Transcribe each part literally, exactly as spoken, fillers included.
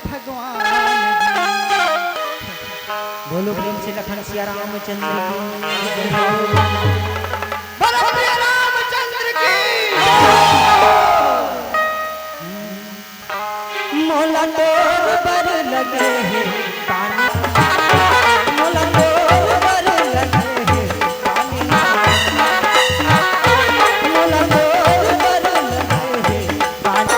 भगवान जी। बोलो प्रेम से लखन सिया रामचंद्र की। बोलो प्रिय रामचंद्र की। मोला तोर बर लगे हे पानी, मोला तोर बर लगे हे पानी, मोला तोर बर लगे हे पानी।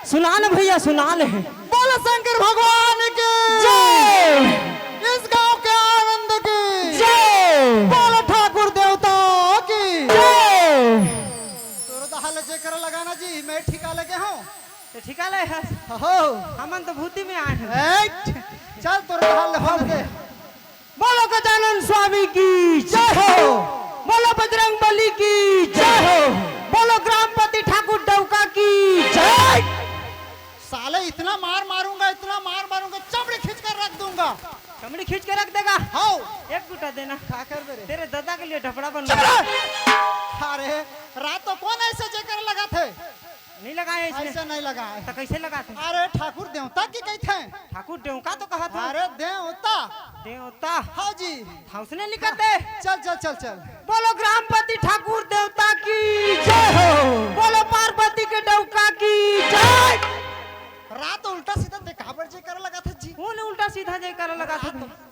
सुना न भैया, सुना न। बोलो शंकर भगवान की जय। इस गांव के आनंद की जय। बोलो ठाकुर देवता की जय। तोर दहाल जेकर लगाना जी, मैं ठिका लगे हूँ। ते ठिका ले हस? हो। हमन तो भूती में आए हैं। ए, चल तोर दहाल होने दे। बोलो गजानन स्वामी की जय हो। बोलो बजरंग बली की जय हो। बोलो ग्रामपति ठाकुर डौका की जय। साले इतना मार मारूंगा, इतना मार मारूंगा, चमड़ी खींच कर रख दूंगा। चमड़ी खींच के रख देगा? हाँ। एक गुटा देना। का कर दे रे? तेरे दादा के लिए ढपड़ा बन चुप रह। अरे, रात तो कौन ऐसे जेकर लगा थे? नहीं लगाए इसने। ऐसे नहीं लगाए। तो कैसे लगाते हैं? अरे ठाकुर देवता की कहते हैं। ठाकुर देवका तो कहा था। अरे देवता। देवता। हाँ जी। हाँ, उसने नहीं कहते। चल चल चल चल। बोलो ग्रामपति ठाकुर देवता की जय हो। बोलो पार्वती के डौका की जय। रात उल्टा सीधा देखा पर जेकर लगा था जी। कौन उल्टा सीधा जेकर लगा था?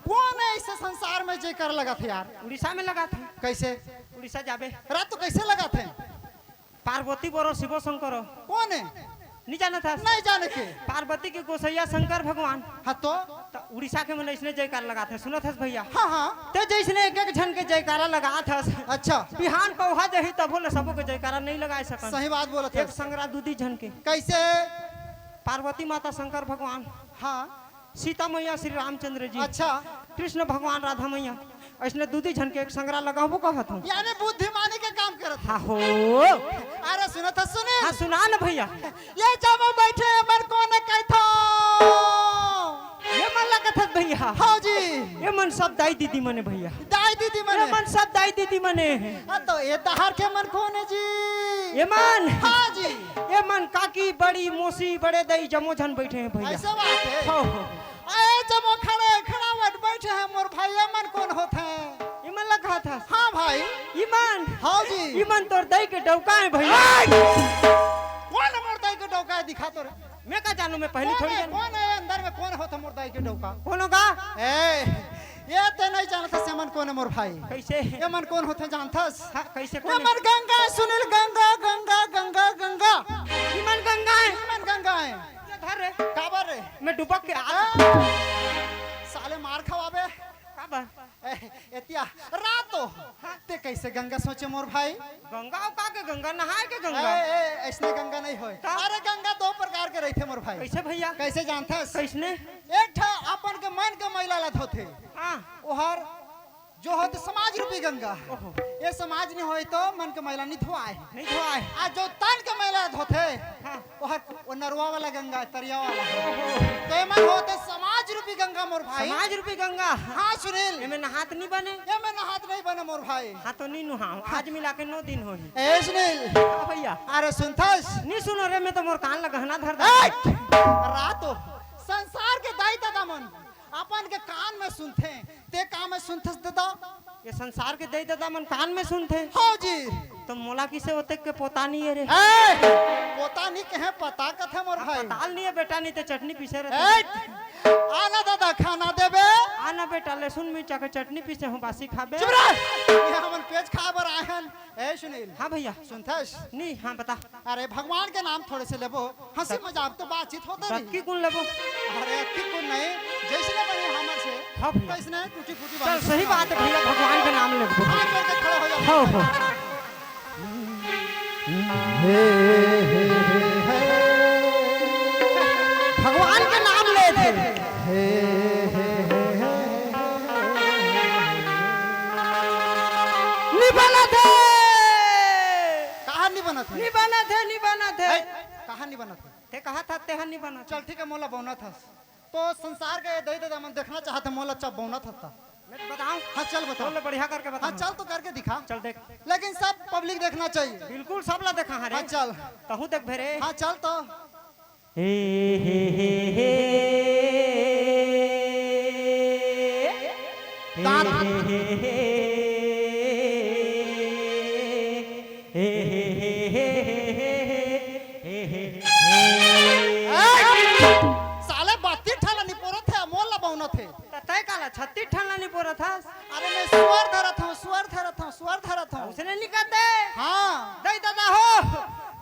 कौन है ऐसे संसार में जेकर लगा था यार? उड़ीसा में लगा था। कैसे? उड़ीसा जाबे। रात तो कैसे लगा थे? पार्वती बोरो शिव शंकर। कौन है? नहीं जाना था? नहीं जाने के। पार्वती के गोसैया शंकर भगवान। हाँ तो? तो उड़ीसा के मन इसने जयकार लगात है, सुनत हस भैया? हाँ हाँ। ते जैसने एक एक झन के जयकारा लगात हस। अच्छा। बिहान पौहा जही तभो ले सबो के जयकारा नहीं लगा सकन। सही बात बोलत एक हस। संगरा दूदी झन के। कैसे? पार्वती माता शंकर भगवान। हाँ। सीता मैया श्री रामचंद्र जी। अच्छा। कृष्ण भगवान राधा मैया। ऐसने दूदी झन के एक संगरा लगाबो कहत हूँ। यानी बुद्धिमानी के काम करत। हाँ हो। अरे सुनत हस सुने। हाँ सुना न भैया। ये जब बैठे मन कौन कहथो? ये मन लगत हस भैया। हाँ जी। ये मन सब दाई दीदी मने भैया। दाई दीदी मने। ये मन सब दाई दीदी मने। हाँ तो ये दहार के मन कौन है जी? ये मन। हाँ जी। ये मन काकी बड़ी मौसी बड़े दाई जमो झन बैठे हैं भैया। ऐसा बात है। हो हो। अरे जब वो खड़े खड़ावट बैठे हैं मोर भाई, ये मन कौन होत है? ये मन लगा था। हाँ भाई। ये मन। हाँ जी। ये मन तोर दाई के डौका है भैया। ए! कौन है मोर दाई के डौका है, दिखा तो रे। मैं का जानू, मैं पहली कौन थोड़ी है, जानू। कौन है अंदर में, कौन होत है मोर दाई के डौका? कौन होगा? ए, ये ते नहीं जानत हस, ये मन कौन है मोर भाई? कैसे? ये मन कौन होत है जानत हस? हाँ, कैसे ये कौन है? मन गंगा है सुनील, गंगा गंगा गंगा गंगा। ये मन गंगा है। ये मन गंगा है। ये धर रे। काबर रे? मैं डुबक के आ आ, साले मार खवाबे। काबर? ए, एतिया रातो। हाँ। ते कैसे गंगा सोचे मोर भाई? गंगा अउ का के गंगा? नहाए के गंगा? ए, ए, ऐसने गंगा नहीं होय। का? अरे गंगा दो प्रकार के रहिथे मोर भाई। कैसे भैया? कैसे जानथस? कैसने? एक ठा अपन के मन के मैला ला धोथे। हाँ। ओहर जो होथे समाज रूपी गंगा। ओहो। ये समाज नहीं होय तो मन के मैला नहीं धोआए। नहीं धोआए। आ जो तन के मैला धोथे, हाँ। ओहर वो नरवा वाला गंगा, तरिया वाला। ओहो। तो एमन होथे समाज रूपी गंगा मोर भाई। समाज रूपी गंगा। हाँ सुनील। एमे नहात नहीं बने। एमे नहात नहीं बने मोर भाई। हाँ तो नहीं नुहाओ, आज मिला के नौ दिन होही। ए सुनील। हाँ भैया। अरे सुनथस? नहीं सुनो रे, मैं तो मोर कान ला गहना धर दे। ए! रातो संसार के दाई ददा मन अपन के कान में सुनथे, ते का में सुनथस ददा? ये संसार के दई ददा मन कान में सुनथे। हाँ जी। तो मोला किसे होते के पोता नहीं है रे? ए, पोता नहीं कहे, पता कथे मोर भाई। पताल नहीं है बेटा, नहीं ते चटनी पीसे रहते। ए, आना दादा खाना देबे। आना बेटा, लहसुन मिर्चा के चटनी पीसे हूँ, बासी खाबे। चुप रह। ये हमन पेज खाए बर आए हन। ए सुनील। हाँ भैया। सुनथस? नहीं, हाँ बता। अरे भगवान के नाम थोड़े से लेबो, हंसी मजाक तो बातचीत होते रही। अतकी कुन लेबो? अरे अतकी कुन नहीं, जैसे बने हमर से, हाँ भैया। कैसने टूटी फूटी चल, बात सही है। बात है भैया, भगवान के नाम लेबो। हाथ जोड़ के खड़े हो जाओ। हो, हो। भगवान के नाम लेथे। हे, हे, हे, हे, हे, हे, हे। नी बनत हे। कहाँ नी बनत हे? नी बनत हे, नी बनत हे। हे, कहाँ नी बनत हे? ते कहा था, तेहा नी बनत हे। चल ठीक है, मोला बनत हस। तो संसार के दई ददा मन देखना चाहत हे, मोला चब बनत हस त। मैं तो बताऊं? हाँ, चल बता। बोल, बढ़िया करके बता। हाँ, चल तो करके दिखा। चल देख। लेकिन सब पब्लिक देखना चाहिए। बिल्कुल सब ला देखा, हाँ रे। हाँ, चल। तहूँ देख भे रे। हाँ, चल तो। हे, हे, हे, हे। दांत। हे, हे, हे, हे। हे, हे, हे, हे। ए, साले बत्तीस ठन ला निपोरत हे, मोर ला बउनत हे। त तय काला छत्तीस ठन ला निपोरत हस? अरे मैं सुअर धरत हूँ, सुअर धरत हूँ, सुअर धरत हूँ। उसने निकलते। हाँ। दई ददा हो,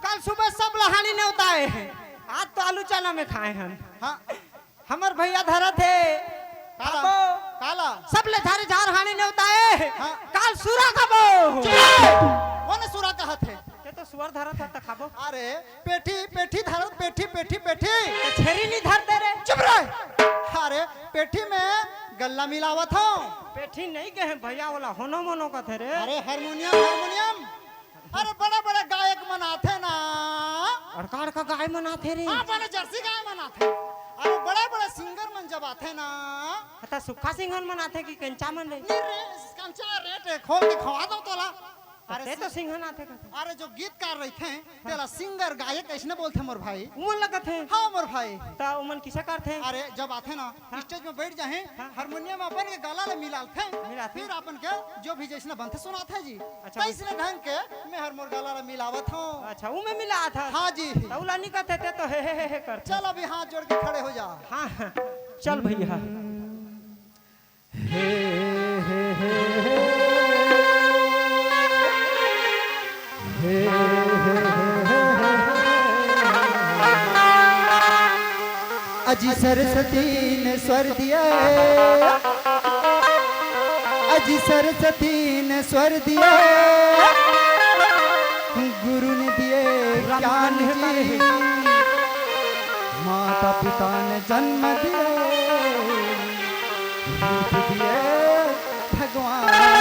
कल सुबह सब लहानी नेवता हे। आज तो आलू चना में खाए हन। हाँ। हमर भैया धरत हे। काला? खाबो। काला? सब ले झारे झार हानि नेवताए। हाँ। काल सुरा खाबो। चुप! कोन सुरा कहत हे? ये तो सुअर धरत हे त खाबो। अरे, पेठी, पेठी धरत, पेठी, पेठी, पेठी। तो छेरी नहीं धरते रे। चुप रह। अरे, पेठी में गल्ला मिलावत हो। पेठी नहीं कहे भैया, वाला होनो मोनो कथे रे। अरे, हारमोनियम, हारमोनियम। अरे, बड़े बड़े गायक मन आथे ना। अड़का अड़का गाय मन आथे रे। हाँ, बने जर्सी गाय मन आथे। अरे, बड़े बड़े सिंगर मन जब आथे ना। हता सुक्खा सिंगर मन आथे कि कंचा मन रे? नहीं रे, कंचा रेट खोल के खवा दो तोला। अरे ते तो सिंघन आथे कथे। अरे, जो गीतकार रहिथे, तेला सिंगर गायक अइसने बोलथे मोर भाई। उमन लगत हे। हाँ मोर भाई। त उमन किसे करथे? अरे, जब आथे ना, हाँ। स्टेज में बैठ जाहे, हाँ। हारमोनियम अपन के गला ले मिलालथे, मिलाथे। फिर अपन के जो भी जइसने बनथे सुनाथे जी। अच्छा। तइसने ढंग के मैं हर मोर गला ले मिलावत हूँ। अच्छा, उमे मिलात हस? हाँ जी। त उला नहीं कहते, ते तो हे, हे, हे, हे करथे। चल, अभी हाथ जोड़ के खड़े हो जा। हाँ, हाँ। चल भैया। अजी सरस्वती ने स्वर दिया, अजी सरस्वती ने स्वर दिया, गुरु ने दिए ज्ञान जी, माता पिता ने जन्म दिए, रूप दिए भगवान जी।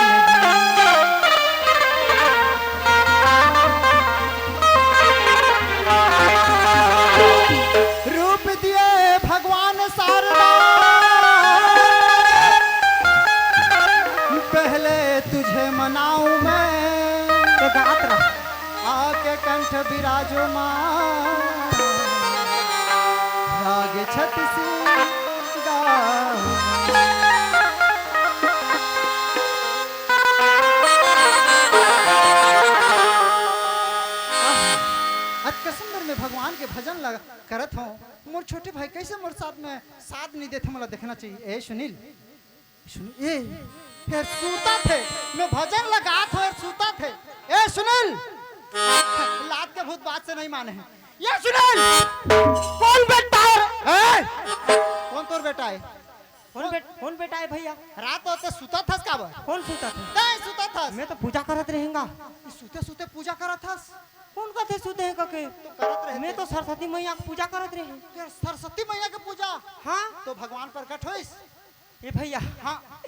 रूप दिए भगवान शारदा, पहले तुझे मनाऊं मैं। तो गात रहा। आके कंठ विराजमान, राग छत्तीसी गाओ। अतका सुंदर में भगवान के भजन लग, करत हूँ। मोर छोटे भाई कैसे मोर साथ में साथ नहीं देथे, मोला देखना चाहिए। ए सुनील, सुन, ए, फेर सूतत हे, मैं भजन लगात हूँ, फेर सूतत हे। ए सुनील, लात के भूत बात से नहीं माने हे। ए सुनील, कोन बेटा हे? ए, कोन तोर बेटा हे? कोन बेट-, कोन बेटा हे भैया? रात होते सूतत हस काबर? कोन सूतत हे? तैं सूतत हस। मैं तो पूजा करत रहेंगा। सूते सूते पूजा करत हस? कोन कथे सूते हे कके? तो करत रहे मैं थे। तो सरस्वती मैया के पूजा करत रहे। फेर सरस्वती मैया के पूजा? हाँ। तो भगवान प्रकट होइस? ए भैया, हाँ।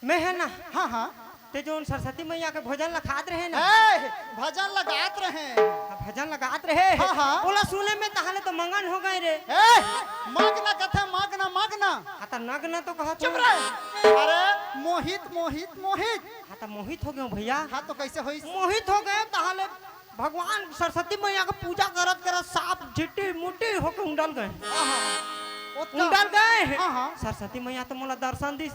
मैं हे ना। हाँ, हाँ। ते जोन सरस्वती मैया के भोजन ला खात रहे ना। ए, भजन लगात रहे। हाँ, भजन लगात रहे। हाँ, हाँ। ओला सुने में तहाले तो मंगन हो गए रे। ए, मग्न कथे, मग्न, मग्न। हाँ, त नग्न तो कहत चुप हो। रहे। अरे, मोहित, मोहित, मोहित। हाँ, त मोहित हो गए भैया। हाँ, तो कैसे होइस? मोहित हो गए तहाले भगवान सरस्वती मैया के पूजा करत करत साफ झिट्टी मुट्टी होके उंडल गए। आहा, ओतका उंडल गए। हाँ, हाँ। सरस्वती मैया तो मोला दर्शन दिस।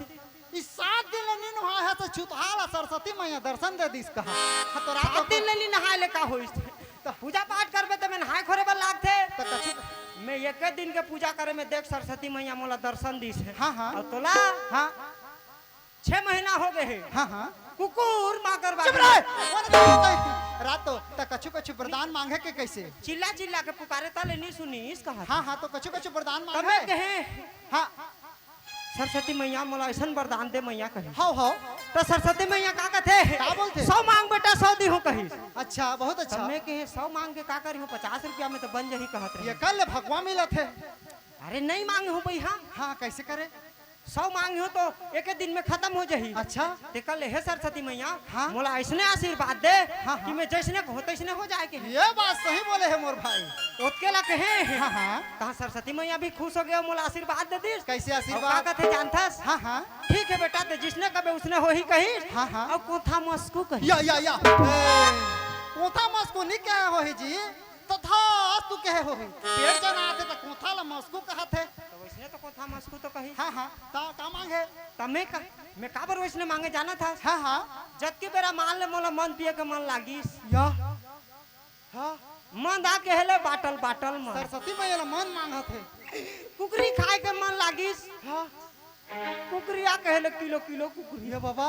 ई सात दिन ले नी नहाए हे, तो छुतहा ला सरस्वती मैया दर्शन दे दिस कहा। हाँ, तो रात सात दिन ले नी नहाए ले का होइस? तो पूजा पाठ करबे त में नहाए खोरे बर लागथे। तो कछु मैं एक दिन के पूजा करे में देख सरस्वती मैया मोला दर्शन दिस हे। हाँ, हाँ। अउ तोला हाँ। छह महीना हो गए हे। हाँ, हाँ। कुकुर माकर चुप बाजी। रहे। कौन कहता है? रात तो त कछु कछु वरदान मांगे के कैसे? चिल्ला चिल्ला के पुकारे तले नी सुनिस कहा। हाँ, हाँ, तो कछु कछु वरदान तब मांगे। मैं कहे, हाँ। सरस्वती मैया मोला ऐसन वरदान दे मैया कही। हाव, हाव। त सरस्वती मैया का कथे? का बोलथे? सौ मांग बेटा, सौ दिहूं कही। अच्छा, बहुत अच्छा। तब मैं कहे, सौ मांग के का करिहूं, पचास रुपया में तो बन जाही कहत रहे। ये कल भगवा मिलत हे। अरे नहीं मांगे हूं भई, हाँ। हाँ, कैसे करे? सौ मांगे हूं तो एक दिन में खत्म हो जाही। अच्छा। ते कल हे सरस्वती मैया, हाँ। मोला ऐसने आशीर्वाद दे हाँ, हाँ। कि मैं जैसने कहूं तैसने हो जाए के। ये बात सही बोले हे मोर भाई। ओतके ला कहे। हाँ, हाँ। तहां सरस्वती मैया भी खुश हो गया, मोला आशीर्वाद दे दिस। कैसे आशीर्वाद? अउ का कथे जानथस? हाँ, हाँ। ठीक हे बेटा, ते जिसने कबे उसने होही कही। हाँ, हाँ। अउ कोथा मस्कू कही। या, या, या। ए, कोथा मस्कू नहीं कहे होही जी, तथास्तु कहे होही। पेट जना आथे त कोथा ला मस्कू कहत हे। तो वैसने तो कोथा मस्कू तो कही। हाँ, हाँ। त का मांगे? त मैं का, मैं काबर वैसने मांगे जानथस? हाँ, हाँ। जतकी बेरा मान ले मोला मंद पिए के मन लागिस। या। हाँ। मंद आ कहे ले बाटल, बाटल मंद। सरस्वती मैया ला मंद मांगत हे। कुकरी खाए के मन लागिस। हाँ। कुकरी आ कहे ले किलो, किलो कुकरी। ये बाबा।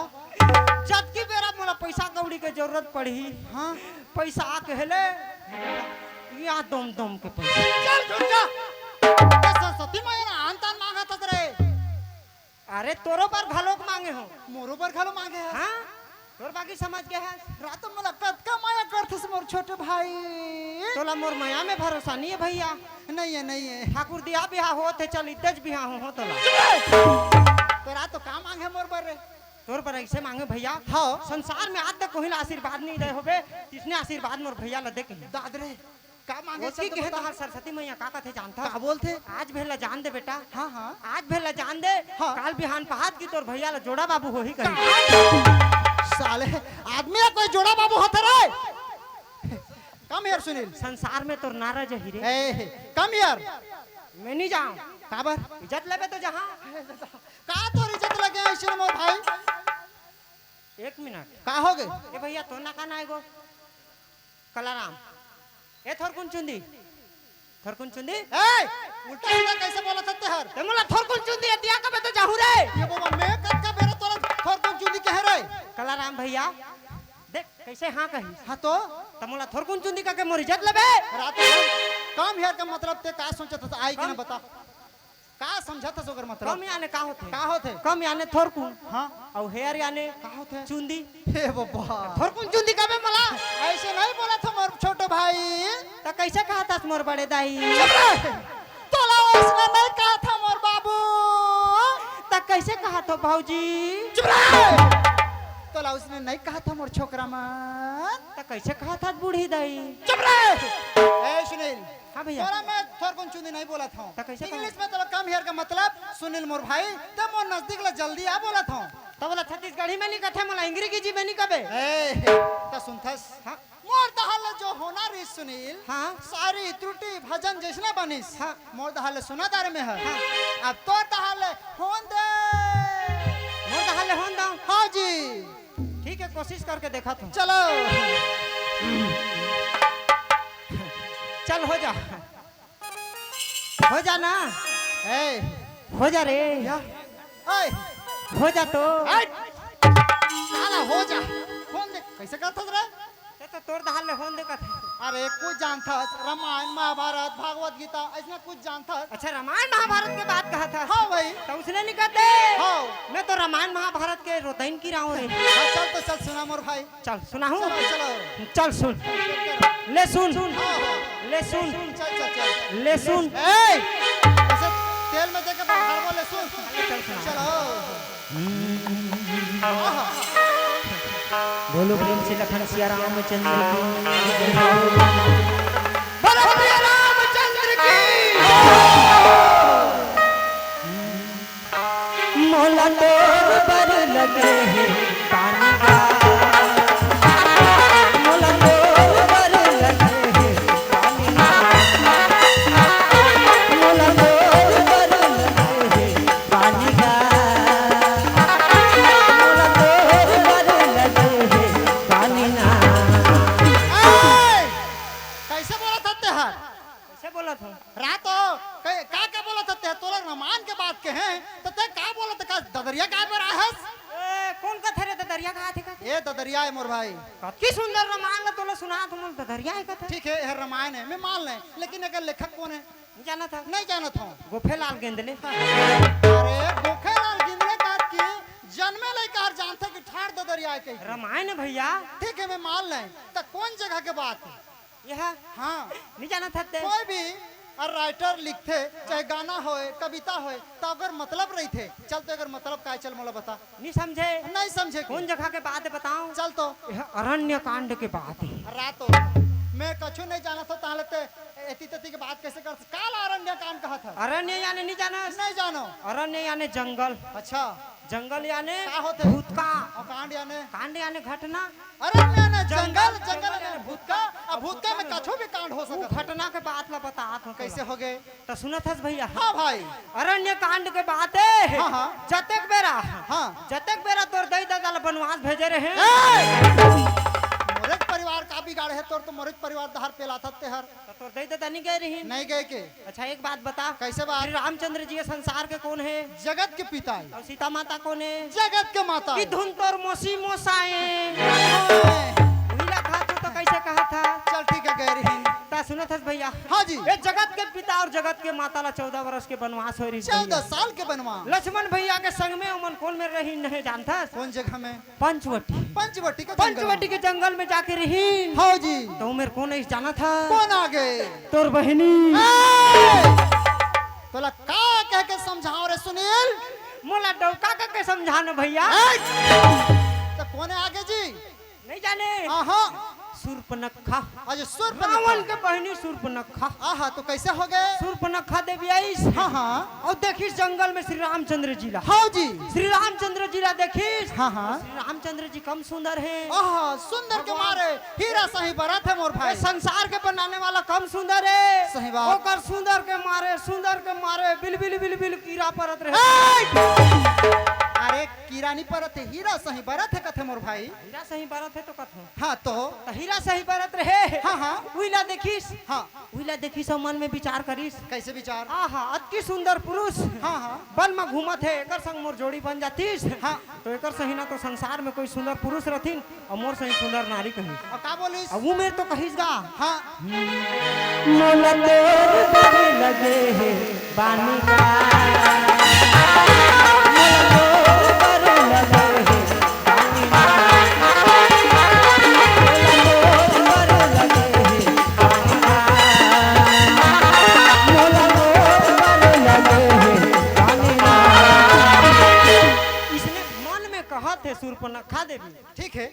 जतकी बेरा मोला पैसा कौड़ी के जरूरत पड़ही। हाँ। पैसा आ कहे ले। या दोम दोम के पैसा। चल झूठा। ये सरस्वती मैया ना आन तान मांगत हस रे। अरे तोरो बर घलोक मांगे हो। मोरो बर घलो मांगे हस। हाँ? तोर बाकी समझ गए हस। रात मोला कतका माया करथस मोर छोटे भाई। तोला मोर मया में भरोसा नहीं है भैया। नहीं है, नहीं है। ठाकुर दिया बिहा होत हे, चल इद्देच बिहा हो, हो तोला। तोरा तो का मांगे मोर बर रे? तोर बर ऐसे मांगे भैया। हाँ। संसार में आज तक कोई ला आशीर्वाद नहीं दे होबे, इसने आशीर्वाद मोर भैया ला दे के। दाद रे, का मांगे ओतकी शब्द कहे बता। तहार सरस्वती मैया का कथे जानथस? का बोलथे? आज भेला जान दे बेटा। हाँ, हाँ। आज भेला जान दे। हाँ। काल बिहान पहात की तोर भैया ला जोड़ा बाबू होही कही। साले, आदमी ला कोई जोड़ा बाबू होथे रे? Come here Sunil. संसार में तोर नारा जही रे। ए, come here। मैं नहीं जाऊं। काबर? इज्जत लेबे तो जहाँ। का तोर इज्जत लगे ऐसे मोर भाई? एक मिनट। का हो गए? ए भैया, तोर ना का ना एगो कलाराम। ए थोरकुन चुंदी, थोरकुन चुंदी। ए, उल्टा सीधा कैसे बोलत हस तेहर? ते मोला थोरकुन चुंदी ए दिया कबे तो जाहू रे। ये बाबा, मैं कतका बेरा तोला थोरकुन चुंदी कहे रे? कलाराम भैया, देख कैसे हाँ कही। हाँ तो? त मोला थोरकुन चुंदी कह के मोर इज्जत लेबे? रात come here का मतलब ते का सोचत हस? आई के ना बता। का समझत हस ओकर मतलब? Come याने का होथे? का होथे? Come याने थोरकुन। हाँ। अउ here याने का होथे? चुंदी। हे बाबा। थोरकुन चुंदी कबे मला? ऐसे नहीं बोलत हो मोर छोटे भाई। त कैसे कहत हस मोर बड़े दाई? चुप रह। तोला उसने नहीं कहत हो मोर बाबू। त कैसे कहत हो भौजी? चुप रह। तोला उसने नहीं कहत हो मोर छोकरा मन। त कैसे कहत हस बूढ़ी दाई? चुप रह। ए सुनील, हाँ भैया। तोला मैं थोरकुन चुंदी नहीं बोलत हूँ। त कैसे English में तोला come here का मतलब सुनील मोर भाई, त मोर नजदीक ला जल्दी आ बोलत हूँ। त बोला छत्तीसगढ़ी में नहीं कथे, मोला अंग्रेजी में नहीं कबे। ए, त सुनथस? हाँ। मोर डहर ले जो होना रिहिस सुनील, हाँ। सारी त्रुटि भजन जैसने बनिस। हाँ। मोर डहर ले सुना दारे में है। हाँ। अब तोर डहर ले होन दे। मोर डहर ले होन दो। हाँ जी। ठीक है, कोशिश करके देखा तू। चलो। चल हो जा। हो जा ना। ए। हो जा रे। या। ए। हो जा तो। ए। साला हो जा। होन दे। कैसे करत हस रे? ते तो तोर डहर ले होन दे कथे। अरे कुछ जानथस, रामायण, महाभारत, भागवत गीता, ऐसना कुछ जानथस? अच्छा, रामायण महाभारत के बात कहत हस? हाँ भाई। त उसने नहीं कहते। हाँ। मैं तो रामायण महाभारत के रोतैन की रहा हूँ रे। हाँ, चल तो चल सुना मोर भाई। चल सुनाहूँ। चलो, चलो। चल सुन। ले सुन। हाँ, हाँ। ले सुन। चल, चल, चल। ले सुन। ए, ऐसे तेल में देके बघारबो ले सुन। चल सुना। चलो। आहा। बोलो प्रेम से लखन सिया रामचंद्र की। बोलो प्रिय रामचंद्र की। मोला तोर बर लगे हे पानी गा। मोला तोर बर लगे हे पानी गा। मोला तोर बर लगे हे पानी गा। मोला तोर बर लगे हे पानी ना। ए! कैसे बोलत हस तेहर? कैसे बोलत हो? रात हो, कै-, का, का बोलत हस ते? तोला रामायण के बात कहे, त ते का बोलत हस? का ददरिया गाय बर आए हस? ए, कौन कथे रे ददरिया गाय थे कथे? ए ददरिया है मोर भाई। कतकी सुंदर रामायण ला तोला सुनात हो, मोला ददरिया है कथे? ठीक है, यह रामायण है, मैं मान लें, लेकिन एकर लेखक कौन है? नहीं जानत हस? नहीं जानत हूँ। गोफेलाल गेंदले। अरे, गोखेलाल गेंदले कहत कि जन्मे लइका हर जानथे कि ठाढ़ ददरिया है कही। रामायण है भैया। ठीक है, मैं मान लें, त कौन जगह के बात है? यह हाँ। नहीं जानत हस ते? कोई भी अगर writer लिखथे, चाहे गाना होए, कविता होए, त ओकर मतलब रहिथे। चल तो एकर मतलब का है, चल मोला बता। नहीं समझे? नहीं समझे के? कौन जगह के बात है बताओ? चल तो। यह अरण्य कांड के बात है। रातो। मैं कछु नहीं जानत हूँ, ताहले ते एती तेती के बात कैसे करत हस? काला अरण्य कांड कहत हस? अरण्य याने नहीं जानस? नहीं जानो। अरण्य याने जंगल। अच्छा। जंगल याने का होथे? भूतका। और कांड याने? कांड याने घटना। अरण्य याने जंगल, जंगल, जंगल याने याने भूतका। अब भूतका में कछु भी कांड हो वो सकत है। घटना के बात ला बतात हो कैसे तोला। हो गए? त सुनत हस भैया? हाँ भाई। अरण्य कांड के बात है। हाँ, हाँ। जतेक बेरा, हाँ। जतेक बेरा तोर दई ददा ला बनवास भेजे रहे। ए! मोरे परिवार का बिगाड़े है तोर, तो मोरे परिवार डहर पेलाथस तेहर। त तोर दई ददा नहीं गए रहिन? नहीं गए के। अच्छा, एक बात बता। कैसे बात? श्री रामचंद्र जी ये संसार के कौन है? जगत के पिता है। और सीता माता कौन है? जगत के माता है। कि धुन तोर मोसी मोसाए। ओही ला खाथो तो कैसे कहा था? चल ठीक है, गए रही। ता सुनत हस भैया? हाँ जी। ये जगत के पिता और जगत के माता ला चौदह वर्ष के वनवास होय रहिस भैया। चौदह साल के वनवास। लक्ष्मण भैया के संग में ओमन कोन मेर रहिन नहीं जानथस? कोन जगह में? पंचवटी। पंचवटी के जंगल पंचवटी में। के जंगल में जाके रहिन। हाँ जी। तो ओमेर कोन अइस जानत हस? कोन आगे? तोर बहिनी। ए! तोला का कह के समझाओ रे सुनील? मोला डौका कह के समझा न भैया। ए! तो कोन आगे जी? नहीं जाने। आहा। सूर्पनखा। अच्छा, सूर्पनखा। रावण के बहिनी सूर्पनखा। आहा, तो कैसे हो गए? सूर्पनखा देवी आइस। हाँ, हाँ। अउ देखिस जंगल में श्री रामचंद्र जी ला। हाँ जी। श्री रामचंद्र जी ला देखिस। हाँ, हाँ। श्री रामचंद्र जी कम सुंदर हे। आहा, सुंदर के भगवान मारे हीरा सही बरत हे मोर भाई। संसार के बनाने वाला कम सुंदर हे। सही बात। ओकर सुंदर के मारे, सुंदर के मारे बिल बिल बिल बिल कीरा परत रहे। ए! अरे कीरा नहीं परत हे, हीरा सही बरत हे कथे मोर भाई। हीरा सही बरत हे तो कथों। हाँ तो? त हीरा सही बरत रहे। हाँ, हाँ। उइला देखिस। हाँ। उइला देखिस अउ मन में विचार करिस। कैसे विचार? आहा, अतकी सुंदर पुरुष। हाँ, हाँ। बन म घूमत हे, एकर संग मोर जोड़ी बन जातिस। हाँ। तो एकर सही ना तो संसार में कोई सुंदर पुरुष रथिन अउ मोर सही सुंदर नारी कहिस। अउ का बोलिस? अउ वो मेर तो कहिस गा। हाँ। मोला तोर बर लगे हे बानी का। मोला तोर बर लगे हे बानी का। मोला तोर बर लगे हे बानी का। मोला तोर बर लगे हे बानी का। इसने मन में कहत हे सूर्पनखा देवी। ठीक है।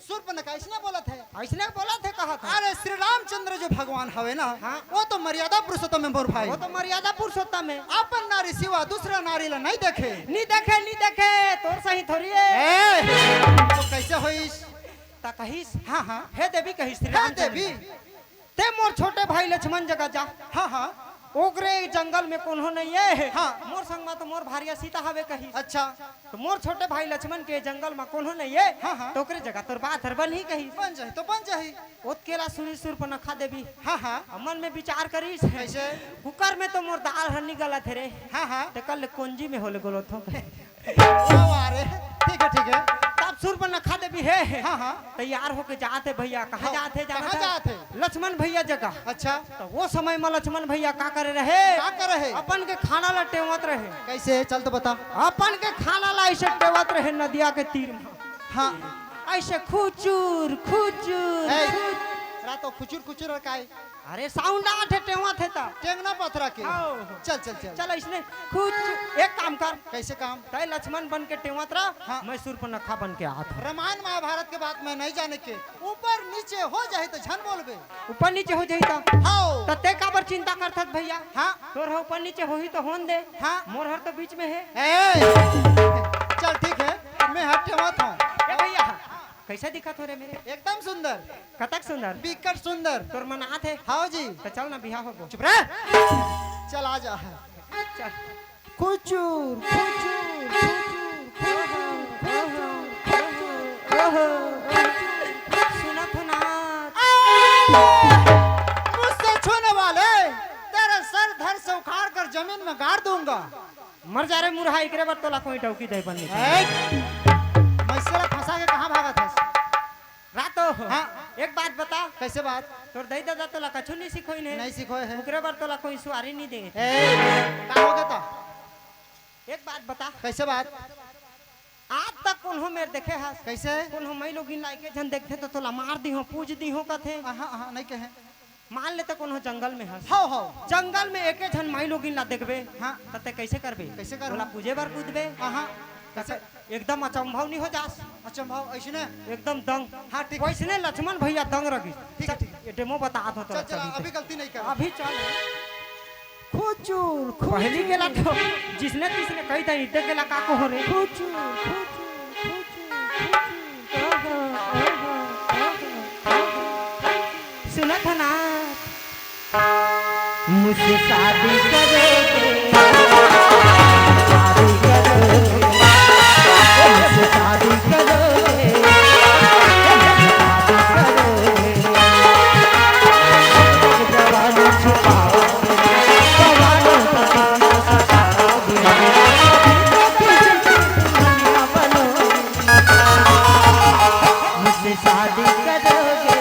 सूर्पनखा अइसने बोलत हे। अइसने बोलत हे, कहत हे। अरे, श्री रामचंद्र जो भगवान हवे ना, हाँ। वो तो मर्यादा पुरुषोत्तम हे मोर भाई। वो तो मर्यादा पुरुषोत्तम हे। अपन नारी सिवा दूसरा नारी ला नहीं देखे। नहीं देखे, नहीं देखे, तोर सही थोड़ी हे। ए, तो कैसे होइस? त कहिस, हाँ, हाँ। हे देवी कहिस, श्री हे रामचंद्र देवी। जी। ते मोर छोटे भाई लक्ष्मण जगह जा। हाँ, हाँ। ओकरे जंगल में कोनो नहीं हे। हाँ। मोर संग मा तो मोर भारिया सीता हवे कहिस। अच्छा। तो मोर छोटे भाई लक्ष्मण के जंगल मा कोनो नहीं हे। हाँ, हाँ। तो ओकरे जगह तोर बात हर बनही कहिस। बन जाही, तो बन जाही। ओतकेला सुनी सूर्पनखा देवी। हाँ, हाँ। अउ मन में विचार करिस। कैसे? कुकर में तो मोर दाल हर नहीं गलत हे रे। हाँ, हाँ। ते कल कोंजी में होले गोलो थो। वाह, वाह रे। ठीक है, ठीक है। तब सूर्पनखा देवी हे। हाँ, हाँ। तैयार होके जात हे भैया, कहाँ हाँ, जात हे, जानत कहाँ हे? जात हे? लक्ष्मण भैया जगह। अच्छा। तो वो समय में लक्ष्मण भैया का करे रहे? का करे रहे? अपन के खाना ला टेवत रहे। कैसे? चल तो बता। अपन के खाना ला ऐसे टेवत रहे नदिया के तीर में। हाँ। ऐसे खुचुर, खुचुर, ए, खुचुर। रातो खुचुर, खुचुर और काय? अरे sound आथे, टेवत हे त। टेंगना पथरा के। आओ। चल, चल, चल। चल, इसने खुद एक काम कर। कैसे काम? तय लक्ष्मण बन के टेवत रह, हाँ। मैं सूर्पनखा बन के आत हूँ। रामायण महाभारत के बात मैं नहीं जाने के। ऊपर नीचे हो जाही तो झन बोलबे। ऊपर नीचे हो जाही तो? हाँ। त ते काबर चिंता करथस भैया? हाँ। तोर ह ऊपर नीचे होही तो होन दे। हाँ। मोर हर तो बीच में हे। ए, चल ठीक है, मैं हर टेवत हूँ। ए भैया, कैसे दिखत हो रे मेरे? एकदम सुंदर। कतक सुंदर? बिकट सुंदर। तोर मन आत हे? हाँ जी। तो चल ना बिहाव होबो। चुप रह। चल आ जा। चल। खुचुर, खुचुर, खुचुर, खुचुर, खुचुर, खुचुर। सुनत हो ना? ए! मुझसे छूने वाले तेरे सर धड़ से उखाड़ कर जमीन में गाड़ दूंगा। मर जा रे मुरहा, एकरे बर तोला कोई डौकी दे बन नहीं। ए! मैं साला फंसा के कहाँ भागत हस? रातो। हाँ। एक बात बता। कैसे बात? तोर दाई ददा तोला कछु नहीं सिखोइन हे। नहीं सिखोए हे। ओकरे बर तोला कोई सुआरी नहीं दे। ए, का हो गया था? एक बात बता। कैसे बात? आज तक कोनो मेर देखे हस? कैसे? कोनो माई लोगिन ला एके झन देखथे तो तोला मार दिहो, पूज दिहो कथे। हाँ, हाँ, नहीं कहे। मान ले त कोनो जंगल में हस। हाँ, हाँ। जंगल में एके झन माई लोगिन ला देखबे। हाँ। त ते कैसे करबे? कैसे करबे? ओला पूजे बर कूदबे। हाँ, हाँ। कैसे? एकदम अचंभव नहीं हो जास। अचंभव, ऐसने? एकदम दंग। हाँ, ठीक है। वैसने लक्ष्मण भैया दंग रगिस। ठीक है, चल, ठीक है। ये demo बता दो तो चल, चल, चल, अभी गलती नहीं कर। अभी चल। खुचुर, खुचुर। पहली के ला तो जिसने तिसने कही था, इधर के ला का को हो रे? खुचुर, खुचुर, खुचुर, खुचुर। सुनत ह ना? मुझसे शादी करोगे, शादी करोगे, मुझसे शादी करोगे, मुझसे शादी करोगे। जवानी छुपाओ, जवानी छुपाओ, दुनिया बनोगे। मुझसे शादी करोगे,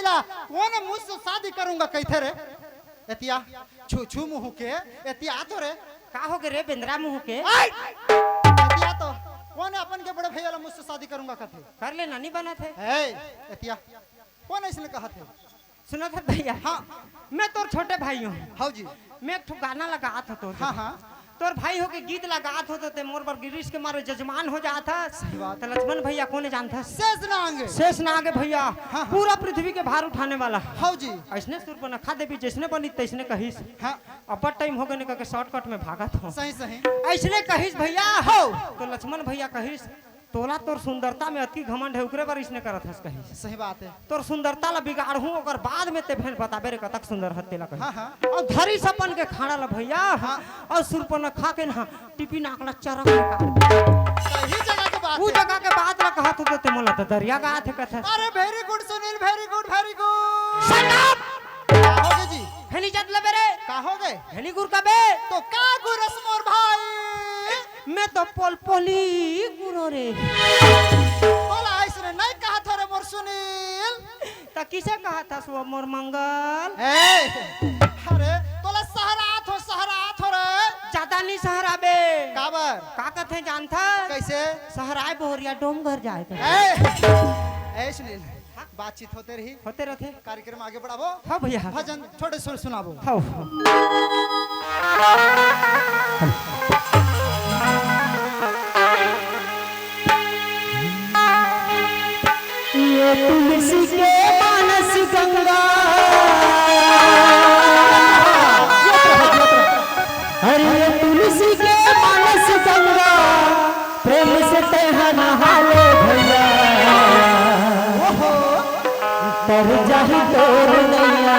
ला कोन मुझसे शादी करूंगा कहिथे रे? एतिया छू छू मुंह के, एतिया तो रे। का हो गे रे बेंदरा मुंह के? आय! एतिया तो कोन अपन के बड़े भैया ला मुझसे शादी करूंगा कथे? कर ले ना, नहीं बनत हे। ए, एतिया कोन अइसने कहत हे? सुनत हे भैया? हाँ। मैं तोर छोटे भाई हूँ। हाँ जी। मैं एक ठो गाना लगात हूँ तोर हाँ, हाँ। तोर भाई होके गीत लगात हो तो ते मोर बर गिरीश के मारे जजमान हो जात हस। सही बात। त लक्ष्मण भैया कोने जानथस? शेष नाग। शेष नाग भैया, हाँ, हाँ। पूरा पृथ्वी के भार उठाने वाला। हौ जी। अइसने सुर्पनखा देवी जइसने बनी तइसने कहिस। हाँ। अब्बड़ टाइम हो गे ने कहिके shortcut में भागत हो। सही, सही। अइसने कहिस भैया। हौ। तो लक्ष्मण भैया कहिस, तोला तोर सुंदरता में अतकी घमंड हे, ओकरे बर अइसने करत हस कहिस। सही बात हे। तोर सुंदरता ला बिगाड़हूं, ओकर बाद में ते फेर बताबे रे कतक सुंदर हस तेला कहिस। हाँ, हाँ। अउ धरिस अपन के खाड़ा ला भैया, हाँ। अउ सुर्पनखा के ना टिपी नाक ला चरक निकाल दे। सही जगह के बात उ हे। जगह के बात ला कहत हो तो ते मोला त दरिया गात हे कथे। अरे very good Sunil, very good, very good। Shut up! का हो गे जी? हेनी जात लबे रे। का हो गे? हेनी गुर का बे। तो का गुरस मोर भाई? मैं तो पोलपोली गुरो रे। तोला अइसने नहीं कहत हो रे मोर सुनील। त किसे कहत हस वो मोर मंगल? ए, अरे, तोला सहरात हो, सहरात हो रे। जादा नहीं सहराबे। काबर? का कथे जानथस? कइसे? सहराय बोहरिया डोम घर जाय कथे। ए, ए सुनील, बातचीत होते रही। होते रथे। कार्यक्रम आगे बढ़ाबो। हाँ भैया। भजन थोड़े सुर सुनाबो। हाँ। ये तुलसी के मानस गंगा। अरे ये तुलसी के मानस गंगा, प्रेम से तैहा नहा ले भैया। तर जाही तोर नैया,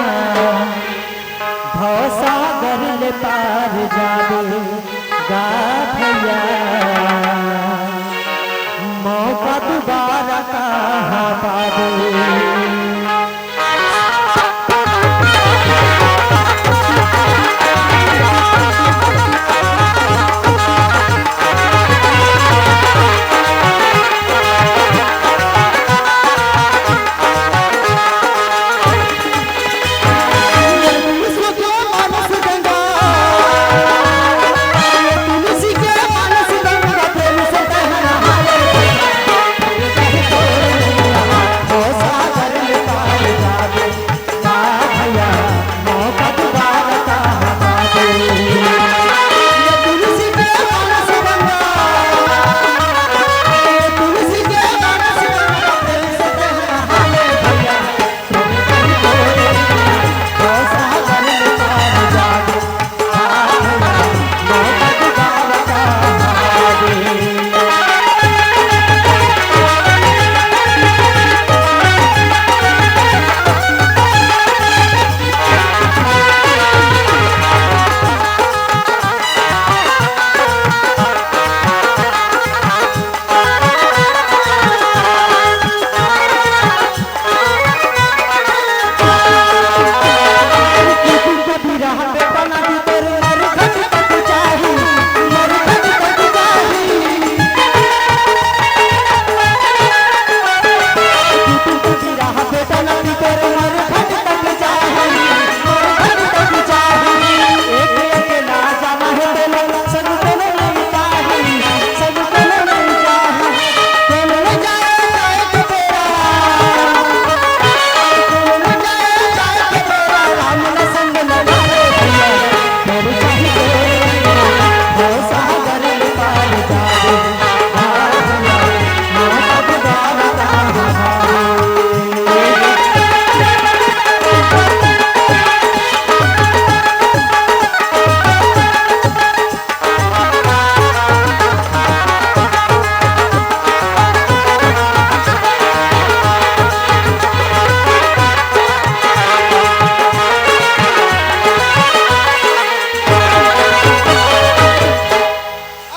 भवसागर ले पार जाबे गा भैया। मौका दोबारा कहाँ पाबे?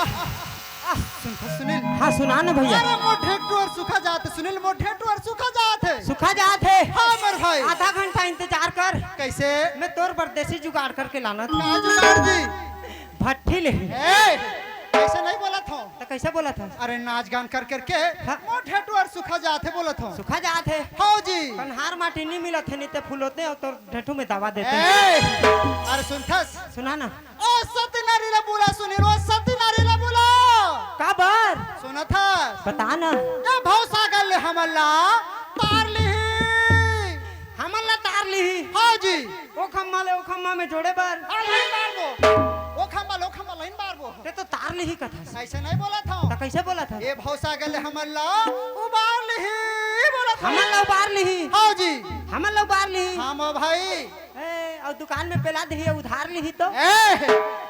आह, सुनथस सुनील? हाँ, सुना ना भैया। अरे, मोर ढेंटू हर सुखा जात हे, सुनील, मोर ढेंटू हर सुखा जात हे। सुखा जात हे? हाँ, मोर भाई। आधा घंटा इंतजार कर। कइसे? मैं तोर बर देसी जुगाड़ करके लानत हूँ। का जुगाड़ जी? भट्ठी ले। ए, अइसे नहीं बोलत हो। त कइसे बोलत हस? अरे नाच गान कर करके हाँ। मोर ढेंटू हर सुखा जात हे बोलत हंव। सुखा जात हे? हव जी। कन्हार माटी नी मिलत हे, नी ते फुलोते अउ तोर ढेंटू में दवा देते। ए, अरे सुनथस? सुना ना। ओ सती नारी ला बुला सुनील, ओ सती नारी ला बुला। काबर? सुनथस? बता ना। ए भवसागर ले हमन ला तार लिही। हमन ला तार लिही? हव जी। ओ खम्मा ले ओ खम्मा में जोड़े बर। हाँ, लाइन मारबो। ओ खम्मा ले ओ खम्मा लाइन मारबो। ते तो तार लिही कथस। अइसे नइ बोलत हंव। त कइसे बोलत हस? ए भवसागर ले हमन ला उबार लिही बोलत हंव। हमन ला उबार लिही? हव जी। हमन ला उबार लिही? हाँ मो भाई। ए, अउ दुकान में पेला दिही, उधार लिही तो? ए,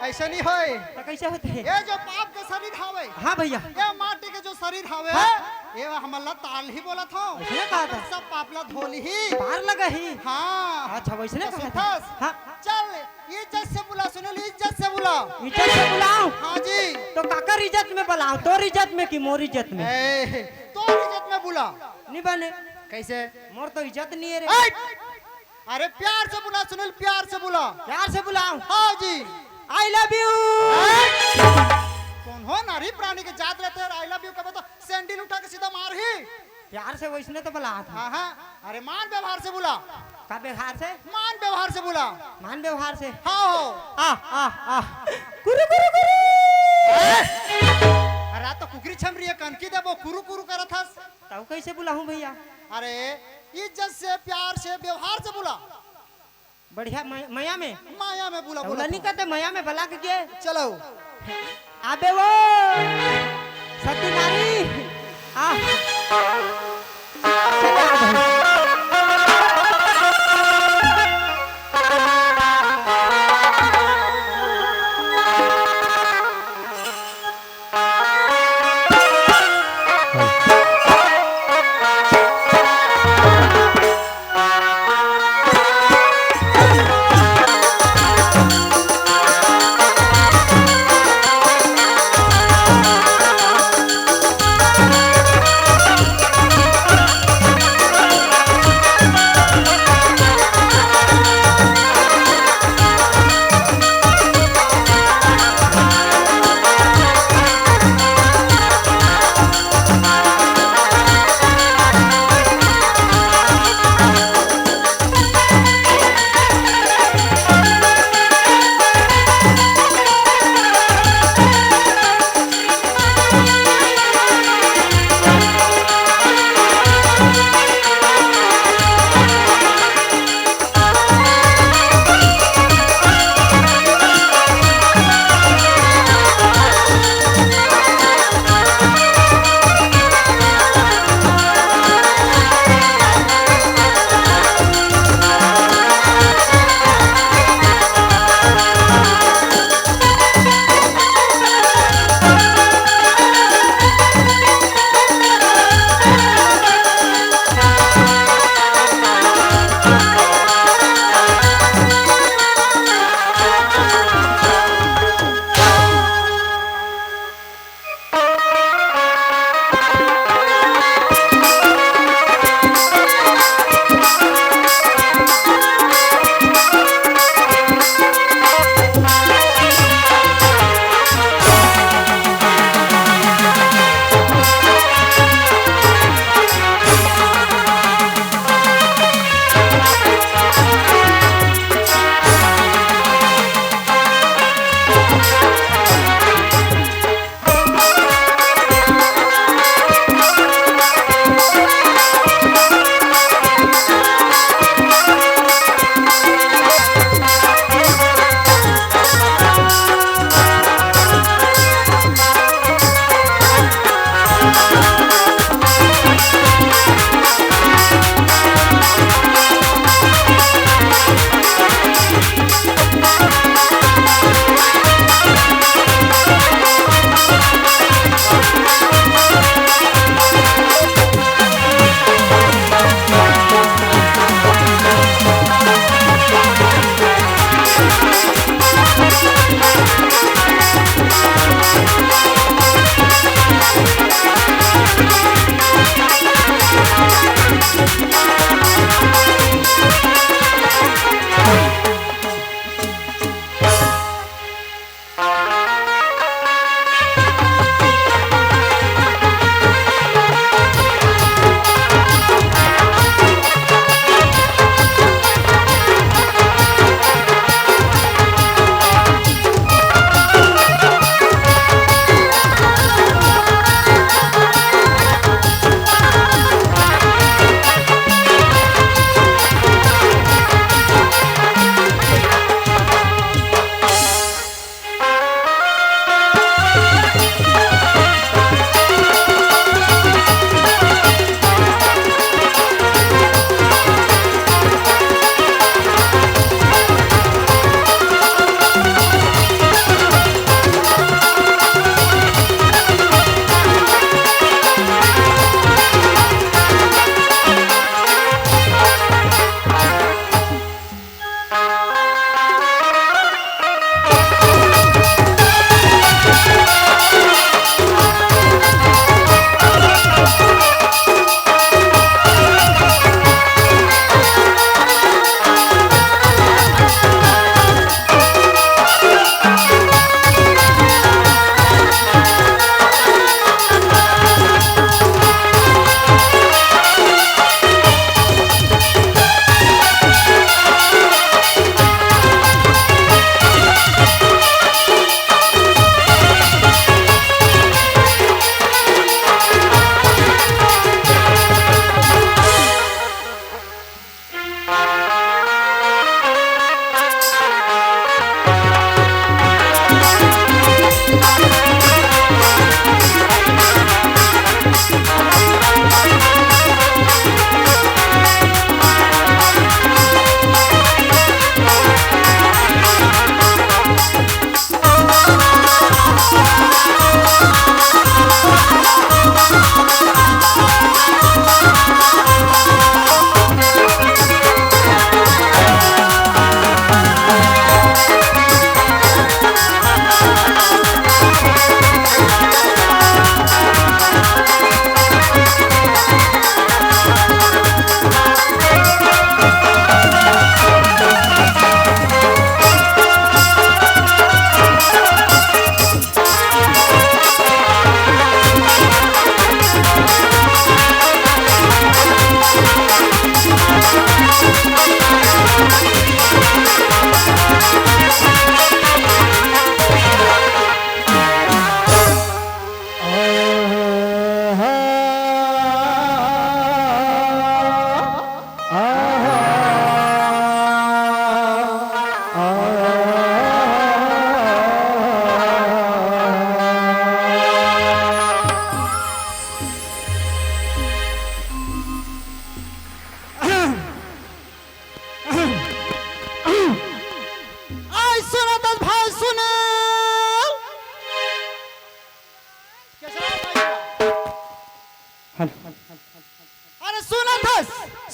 अइसे नइ होय। त कइसे होथे? ए जो पाप के शरीर हावय। हाँ भइया। ए माटी के जो शरीर हावय। हाँ। ए हमन ला तार लिही बोलत हंव। अइसने कहा था। सब पाप ला धो लिही। पार लगही। हाँ। अच्छा, वइसने त कहा था। सुनथस? हाँ। चल, इज्जत से बुला सुनील, इज्जत से बुला। इज्जत से बुलाऊं? हाँ जी। त काकर इज्जत में बुलाऊं? तोर इज्जत में कि मोर इज्जत में? ए, तोर इज्जत में बुला। नी बने। कइसे? मोर तो इज्जत नइ हे रे। ए! अरे प्यार से बुला सुनील, प्यार से बुला। प्यार से बुलाऊं? हाँ जी। I love you। कोन हो नारी प्राणी के जात रहिथे, I love you कबे तो सैंडल उठा के सीधा मारही। प्यार से वइसने तो बुलात हंव। हाँ, हाँ। अरे मान व्यवहार से बुला। का व्यवहार से? मान व्यवहार से बुला। मान व्यवहार से? हाँ हो। आ, आ, आ। कुरु, कुरु, कुरु। अरे त कुकरी छमरी हे, कनकी देबो, कुरु, कुरु करत हस। त कइसे बुलाहूं भइया? अरे इज्जत से, प्यार से, व्यवहार से बुला। बढ़िया मय-, मया में। मया में बुला, त बुला ओला नी तो। कथे मया में बला के गे। चलो। आबे वो सती नारी। आ। चले आ भाई।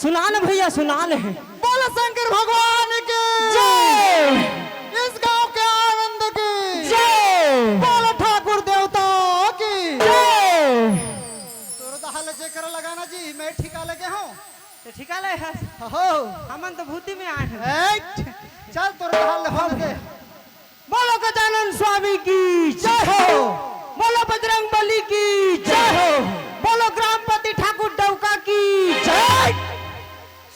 सुना न भैया, सुना ले। बोलो शंकर भगवान की जय। इस गांव के आनंद की जय। बोलो ठाकुर देवता की जय। तोर दहाल जेकर लगाना जी, मैं ठिका लगे हूँ। ते ठिका ले हस? हो। हमन तो भूती में आए हैं। ए, चल तोर दहाल होने दे। बोलो गजानन स्वामी की जय हो। बोलो बजरंग बली की जय हो। बोलो ग्रामपति ठाकुर डौका की जय।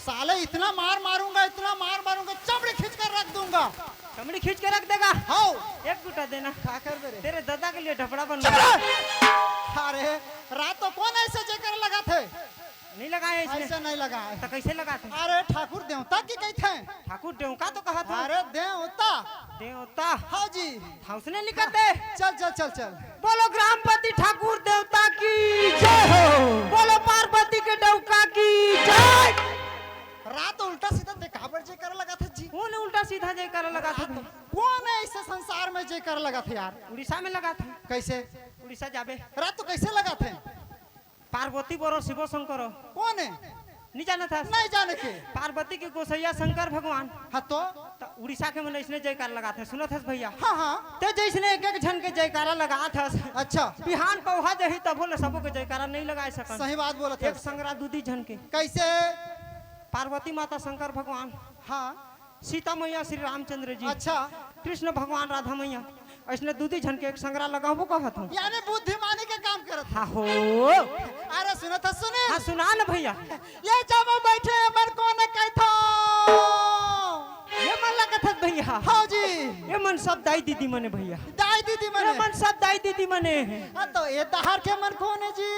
साले इतना मार मारूंगा, इतना मार मारूंगा, चमड़ी खींच कर रख दूंगा। चमड़ी खींच के रख देगा? हाँ। एक गुटा देना। का करबे रे? तेरे दादा के लिए ढपड़ा बनवा। चुप रह। अरे, रात तो कोन ऐसे जेकर लगाथे? नहीं लगाए इसने। ऐसे नहीं लगाए। तो कैसे लगाथे? अरे ठाकुर देवता की कहिथे। ठाकुर देवका तो कहाथे। अरे देवता। देवता। हाँ जी। हाँ, उसने नहीं कहते। चल चल चल चल। बोलो ग्रामपति ठाकुर देवता की जय हो। बोलो पार्वती के डौका की जय। रात उल्टा सीधा ते काबर जेकर लगाथे जी? कोन उल्टा सीधा जेकर लगाथे? कोन ऐसे संसार में जेकर लगाथे यार? उड़ीसा में लगाथे। कैसे? उड़ीसा जाबे। रात तो कैसे लगाथे? पार्वती बोरो शिव शंकर। कोन है? नहीं जानत हस? नहीं जाने के। पार्वती के गोसैया शंकर भगवान। हाँ तो? तो उड़ीसा के मन ऐसने जयकार लगाथे, सुनत हस भैया? हाँ हाँ। ते जैसने एक एक झन के जयकारा लगात हस। अच्छा। बिहान पौहा जही तभो ले सबो के जयकारा नहीं लगाए सकन। सही बात बोलत हस। एक संगरा दू दी झन के। कैसे? पार्वती माता शंकर भगवान। हाँ। सीता मैया श्री रामचंद्र जी। अच्छा। कृष्ण भगवान राधा मैया। ऐसने दू दी झन के एक संगरा लगाबो कहत हूँ। यानी बुद्धिमानी के काम करत। हाँ हो। अरे सुनत हस, सुने। हाँ सुना न भैया। ये जम्मो बैठे हे मन कोन कहिथो? ये मन ला कथस भैया। हाँ जी। ये मन सब दाई दीदी मने भैया। दाई दीदी मने। ये मन सब दाई दीदी मने। हाँ तो ये तहार के मन कोन है जी?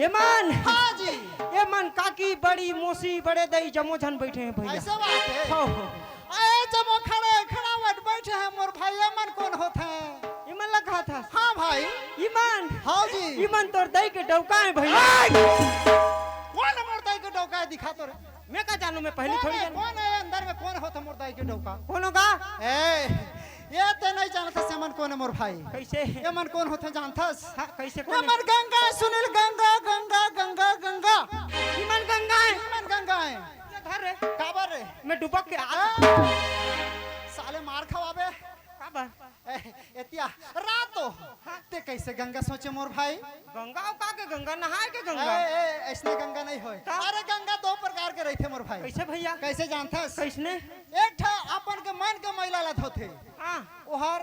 ये मन। हाँ जी। ये मन काकी, बड़ी, मौसी, बड़े दाई जम्मो झन बैठे हैं भैया। ऐसे बात है। हाँ, हाँ। अरे जम्मो खड़े खड़ावट बैठे हैं मोर भाई, ये मन कोन होत है? ये मन ला कहाथस? हाँ भाई। ये मन। हाँ जी। ये मन तोर दाई के डौका है भैया। कोन है मोर दाई के डौका है, दिखा तो रे। मैं का जानू, मैं पहली कोन थोड़ी है, जानू। कोन है अंदर में, कोन होत है मोर दाई के डौका? कोन होगा? ए, ये ते नहीं जानत हस, ये मन कोन है मोर भाई? कैसे? ये मन कोन होत है जानथस? हाँ, कैसे ये कोन है? मन गंगा है, सुनील, गंगा, गंगा, गंगा, गंगा। ये मन गंगा है? ये मन गंगा है। ये धर रे। काबर रे? मैं डुबक के आ ए, साले मार खवाबे। काबर? ए, एतिया रातो। हाँ। ते कैसे गंगा सोचे मोर भाई? गंगा अउ का के गंगा? नहाए के गंगा? ए, ए, ऐसने गंगा नहीं होय। का? अरे गंगा दो प्रकार के रहिथे मोर भाई। कैसे भैया? कैसे जानथस? कैसने? एक ठा अपन के मन के मैला ला धोथे। हाँ। ओहर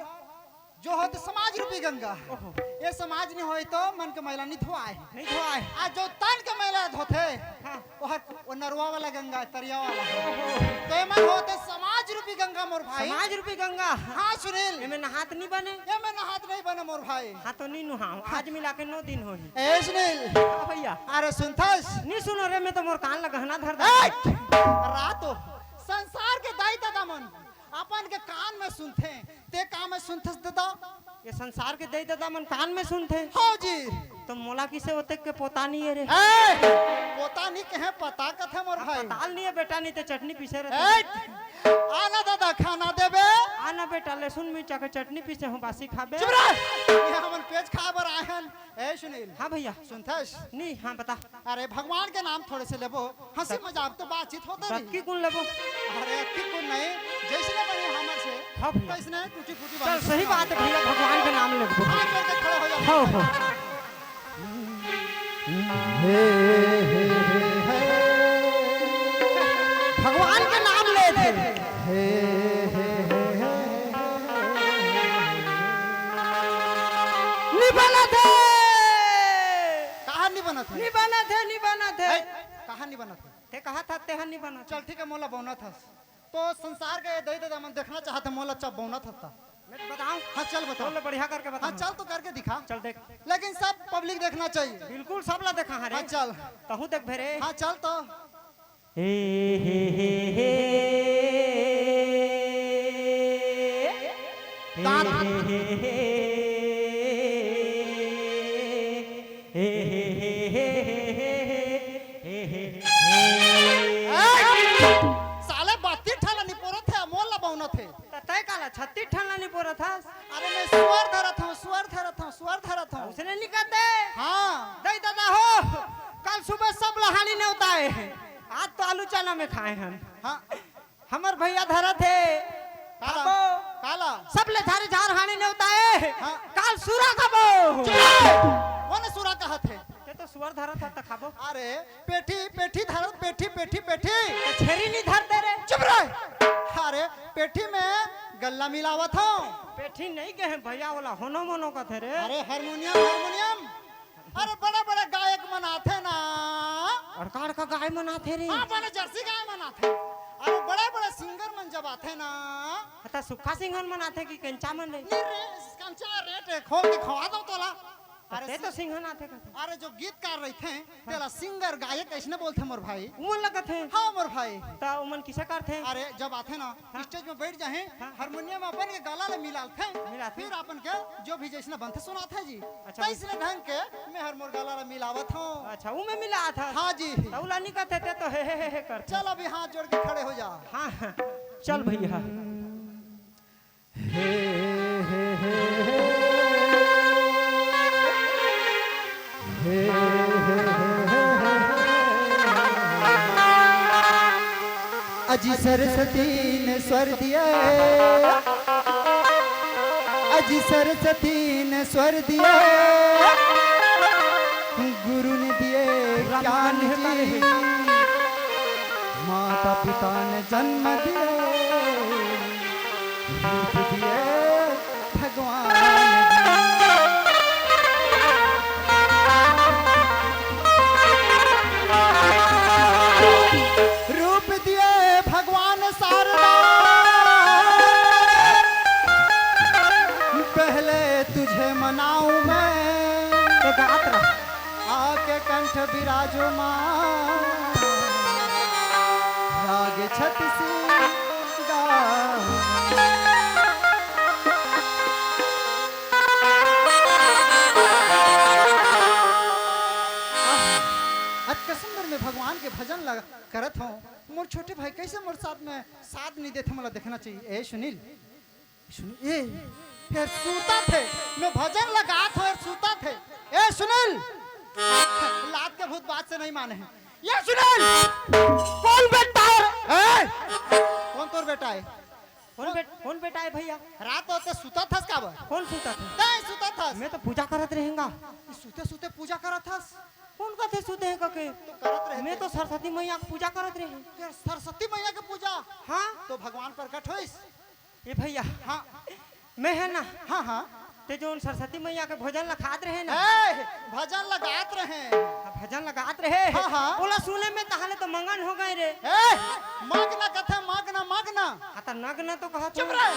जो होथे समाज रूपी गंगा। ओहो। ये समाज नहीं होय तो मन के मैला नहीं धोआए। नहीं धोआए। आ जो तन के मैला धोथे, हाँ। ओहर वो नरवा वाला गंगा, तरिया वाला। ओहो। तो एमन होथे समाज रूपी गंगा मोर भाई। समाज रूपी गंगा। हाँ सुनील। एमे नहात नहीं बने। एमे नहात नहीं बने मोर भाई। हाँ तो नहीं नुहाओ, आज मिला के नौ दिन होही। ए सुनील। हाँ भैया। अरे सुनथस? नहीं सुनो रे, मैं तो मोर कान ला गहना धर दे। ए! रातो संसार के दाई ददा मन अपन के कान में सुनथे, ते का में सुनथस ददा? ये संसार के दाई ददा मन कान में सुनथे। हाँ जी। तो मोला किसे होते के पोता नहीं है रे? ए, पोता नहीं कहे, पता कथे मोर हाँ, भाई। पताल नहीं है बेटा, नहीं तो चटनी पीसे रहते। ए, आना दादा खाना देबे। आना बेटा, लहसुन मिर्चा के चटनी पीसे हूँ, बासी खाबे। चुप रह। ये हमन पेज खाए बर आए हन। ए सुनील। हाँ भैया। सुनथस? नहीं, हाँ बता। अरे भगवान के नाम थोड़े से लेबो, हंसी मजाक तो बातचीत होता रही। अक्की कुन लेबो? अरे अक्की कुन नहीं, जैसने बने हमर से, हाँ भैया। तैसने टूटी फूटी चल, बात सही सुनाओ। बात है भैया, भगवान के नाम लेबो। हाथ जोड़ के खड़े हो जाओ। हाँ, हाँ। भगवान के नाम लेथे। नी बनत हे। कहाँ नी बनत हे? नी बनत हे, नी बनत हे। ए, कहाँ नी बनत हे? ते कहा था, तेहा नी बनत हे। चल ठीक है, मोला बौनत हस। तो संसार के दाई ददा मन देखना चाहत हे, मोला चब बौनत हस ता। मैं तो बताऊं? हाँ, चल बता। बोल, बढ़िया करके बता। हाँ, चल तो करके दिखा। चल देख। लेकिन सब पब्लिक देखना चाहिए। बिल्कुल सब ला देखा है रे। हाँ, चल। तहूँ देख भे रे। हाँ, चल तो। हे, हे, हे, हे। दांत। हे, हे, हे, हे। हे, हे, हे, हे। ए, साले बत्तीस ठन ला निपोरत हे, मोर ला बौनत हे। त तय काला छत्तीस ठन ला निपोरत हस? अरे मैं सुअर धरत हूँ, सुअर धरत हूँ, सुअर धरत हूँ। उसने नहीं कहते? हाँ। दाई ददा हो, कल सुबह सब ला हाली नेवता हे। आज तो आलू चना में खाए हन। हाँ। हमर भैया धरत हे। काला? खाबो। काला? सब ले थारे झार हानी नेवता हे। हाँ। काल सुरा खाबो। चुप रहे। कोन सुरा कहत हे? ये तो सुअर धरत हे त खाबो। अरे, पेठी, पेठी धरत, पेठी, पेठी, पेठी। तो छेरी नहीं धर दे रे। चुप रहे। अरे, पेठी में गल्ला मिलावत हंव। पेठी नहीं कहे भैया, ओला होनो मोनो कथे रे। अरे, हारमोनियम, हारमोनियम। अरे, बड़े-बड़े गायक मन आथे ना। अड़का-अड़का गाय मन आथे रे। हाँ, बड़े जर्सी गाय मन आथे। अरे, बड़े-बड़े सिंगर मन जब आथे ना। हता सुक्खा सिंगर मन आथे कि कंचा मन रे? नहीं रे, कंचा रे, टे खोल के खवा दो तोला। अरे ते तो सिंग-, सिंहन आथे कथे। अरे, जो गीतकार रहिथे, तेला सिंगर, गायक अइसने बोलथे मोर भाई। उमन लगत हे। हाँ, मोर भाई। त उमन किसे करथे? अरे, जब आथे ना, हाँ। स्टेज में बैठ जाहे, हाँ। हारमोनियम अपन के गला ले मिलालथे, मिलाथे। फिर अपन के जो भी जइसने बनथे सुनाथे जी। अच्छा। तइसने ढंग के मैं हर मोर गला ले मिलावत हंव। अच्छा, ऊ में मिलात हस? हाँ जी। त उला नहीं कहते, ते तो हे, हे, हे, हे करथे। चल अभी हाथ जोड़ के खड़े हो जा। हाँ, हाँ। चल भैया। अजी सरस्वती ने स्वर दिया, अजी सरस्वती ने स्वर दिया, गुरु ने दिए ज्ञान जी, माता पिता ने जन्म दिए, रूप दिए भगवान जी। रूप दिए भगवान शारदा, पहले तुझे मनाऊं मैं। तो गात रहा। आके कंठ विराजमान, राग छत्तीसगढ़। आज कसम भर में भगवान के भजन लग-, करत हंव। मोर छोटे भाई कइसे मोर साथ में साथ नहीं देथे, मोला देखना चाहिए। ए सुनील, सुन, ए, फेर सूतत हे, मैं भजन लगात हंव, फेर सूतत हे। ए सुनील, लात के भूत बात से नहीं माने हे। ए सुनील, कोन बेटा हे? ए, कोन तोर बेटा हे? कोन बेट-, कोन बेटा हे भैया? रात होते सूतत हस काबर? कोन सूतत हे? तैं सूतत हस। मैं तो पूजा करत रहेंगा। सूते सूते पूजा करत हस? कोन कथे सूते हे कके? तो करत रहे मैं थे। तो सरस्वती मैया के पूजा करत रहे। फेर सरस्वती मैया के पूजा? हाँ। तो भगवान प्रकट होइस? ए भैया, हाँ। मैं हे ना। हाँ, हाँ। ते जोन सरस्वती मैया के भोजन ला खात रहे ना। ए, भजन लगात रहे। हाँ, भजन लगात रहे। हाँ, हाँ। ओला सुने में तहाले तो मंगन हो गए रे। ए, मग्न कथे, मग्न, मग्न। हाँ, त नग्न तो कहत चुप हो। रहे।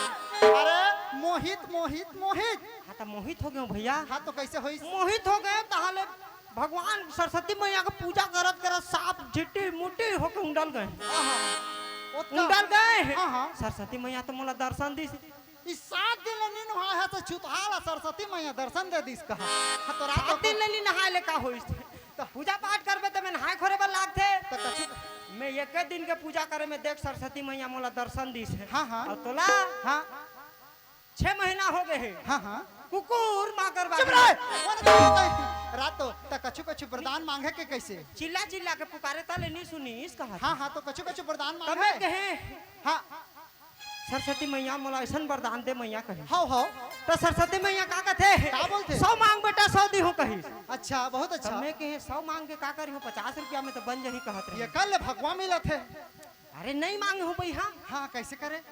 अरे, मोहित, मोहित, मोहित। हाँ, त मोहित हो गए भैया। हाँ, तो कइसे होइस? मोहित हो गए तहाले भगवान सरस्वती मैया के पूजा करत करत साफ झिट्टी मुट्टी होके उंडल गए। आहा, ओतका उंडल गए। हाँ, हाँ। सरस्वती मैया तो मोला दर्शन दिस। ई सात दिन ले नी नहाए हे त चुतहा ला सरस्वती मैया दर्शन दे दिस कहा। हाँ, तो रात सात को दिन ले नी नहाए ले का होइस? तो पूजा पाठ करबे त मैं नहाए खोरे बर लागथे। तो कछु मैं एक दिन के पूजा करे में देख सरस्वती मैया मोला दर्शन दिस हे। हाँ, हाँ। अउ तोला हाँ। छह महीना हो गए हे। हाँ, हाँ। कुकुर माकर चुप बाजी। रहे। वो तो रात तो त कछु कछु वरदान मांगे के कइसे? चिल्ला चिल्ला के पुकारे तले नी सुनिस कहा। हाँ, हाँ, तो कछु कछु वरदान तब मांगे। मैं कहे, हाँ। सरस्वती मैया मोला अइसन वरदान दे मैया कही। हव, हव। त सरस्वती मैया का कथे? का बोलथे? सौ मांग बेटा, सौ दिहूं कही। अच्छा, बहुत अच्छा। तब मैं कहे, सौ मांग के का करिहूं, पचास रुपया में तो बन जाही कहत रहे। ये कल भगवा मिलत हे। अरे नहीं मांगे हूं भई, हाँ। हाँ, कइसे करे?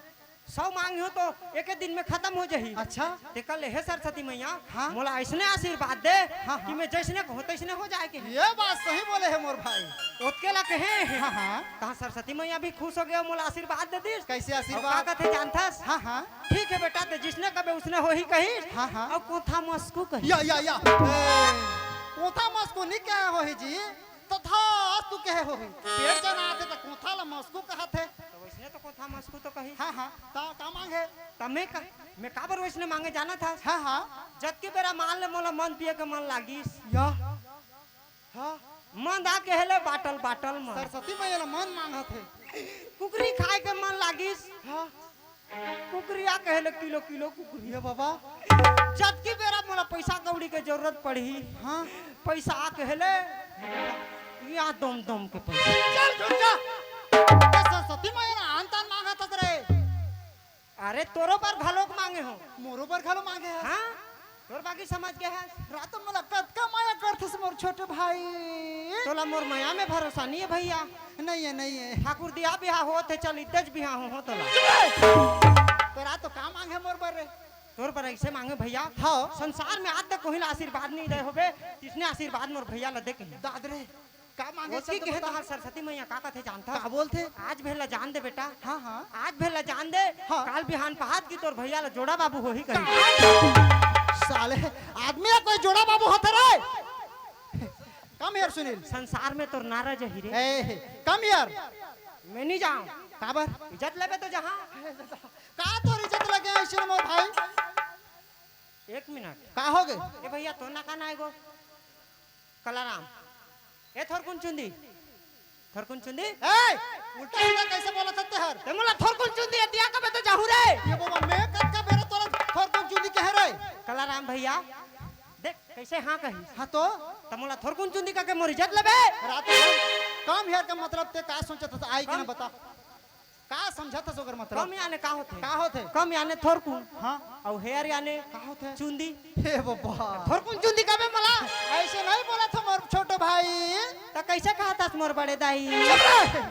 सौ मांगे हूं तो एक दिन में खतम हो जाही। अच्छा। ते कल हे सरस्वती मैया, हाँ। मोला अइसने आशीर्वाद दे हाँ, हाँ। कि मैं जइसने कहूं तइसने हो जाए के। ये बात सही बोले हे मोर भाई। ओतके ला कहे। हाँ, हाँ। तहां सरस्वती मैया भी खुश हो गए, मोला आशीर्वाद दे दिस। कइसे आशीर्वाद? अउ का कथे जानथस? हाँ, हाँ। ठीक हे बेटा, ते जिसने कबे उसने होही कही। हाँ, हाँ। अउ कोथा मस्कू कही। या, या, या। ए, कोथा मस्कू नहीं कहे होही जी। तथास्तु कहे होही। पेट जना आथे त कोथा ला मस्कू कहत हे। त वइसने तो कोथा मस्कू तो कही। हाँ, हाँ। त का मांगे? त मैं का, मैं काबर वइसने मांगे जानथस? हाँ, हाँ। जतके बेरा मान ले मोला मंद पिए के मन लागिस। या। हाँ। मंद आ कहे ले बाटल, बाटल मंद। सरस्वती मैया ला मंद मांगत हे। कुकरी खाए के मन लागिस। हाँ। कुकरी आ कहे ले किलो किलो कुकरी। ये बाबा। जतकी बेरा मोला पइसा कौड़ी के जरूरत पड़ही। हाँ। पइसा आ कहे ले या दोम दोम के पैसा। चल झूठा। ये सरस्वती मैया ना आन तान मांगत हस रे। अरे तोरो बर घलोक मांगे हो। मोरो बर घलो मांगे हस। हाँ, तोर बाकी समझ गए हस। रात मोला कतका माया करथस मोर छोटे भाई। तोला मोर मया में भरोसा नहीं है भैया। नहीं है, नहीं है। ठाकुर दिया बिहा होत हे, चल इद्दे च बिहा हो, हो तोला। तो रात तो का मांगे मोर बर रे? तोर बर ऐसे मांगे भैया। हाँ। संसार में आज तक कोई ला आशीर्वाद नहीं दे होबे, इसने आशीर्वाद मोर भैया ला दे कहीं। दाद रे, का मांगे ओतकी चल तो कहे बता। तहार सरस्वती मैया का कथे जानथा? का बोलथे? आज भेला जान दे बेटा। हाँ, हाँ। आज भेला जान दे। हाँ। काल बिहान पहात की तोर भैया ला जोड़ा बाबू होही कही। साले, आदमी ला कोई जोड़ा बाबू होथे रे? Come here Sunil. संसार में तोर नारा जही रे। ए, come here। मैं नहीं जाऊं। काबर? इज्जत लेबे तो जहाँ। का तोर इज्जत लगे ऐसे मोर भाई? एक मिनट। का हो गए? ए भैया, तो ना का ना एगो कलाराम। ए थोरकुन चुंदी, थोरकुन चुंदी। ए, उल्टा सीधा कैसे बोलत हस ते हर? ते मोला थोरकुन चुंदी ए दिया कबे तो जाहू रे। ये बाबा, मैं कतका बेरा तोला थोरकुन चुंदी कहे रे? कलाराम भैया, देख कैसे हाँ कही। हाँ तो? त मोला थोरकुन चुंदी कके मोर इज्जत लेबे? रात को come here का मतलब ते का सोचत हस? आई के ना कम बता। का समझत हस ओकर मतलब? कम याने का होथे? का होथे? कम याने थोरकुन। हाँ। अउ here याने का होथे? चुंदी। हे बाबा। थोरकुन चुंदी कबे मला? ऐसे नहीं बोलत हस मोर छोटो भाई। त कैसे कहत हस मोर बड़े दाई? चुप रह।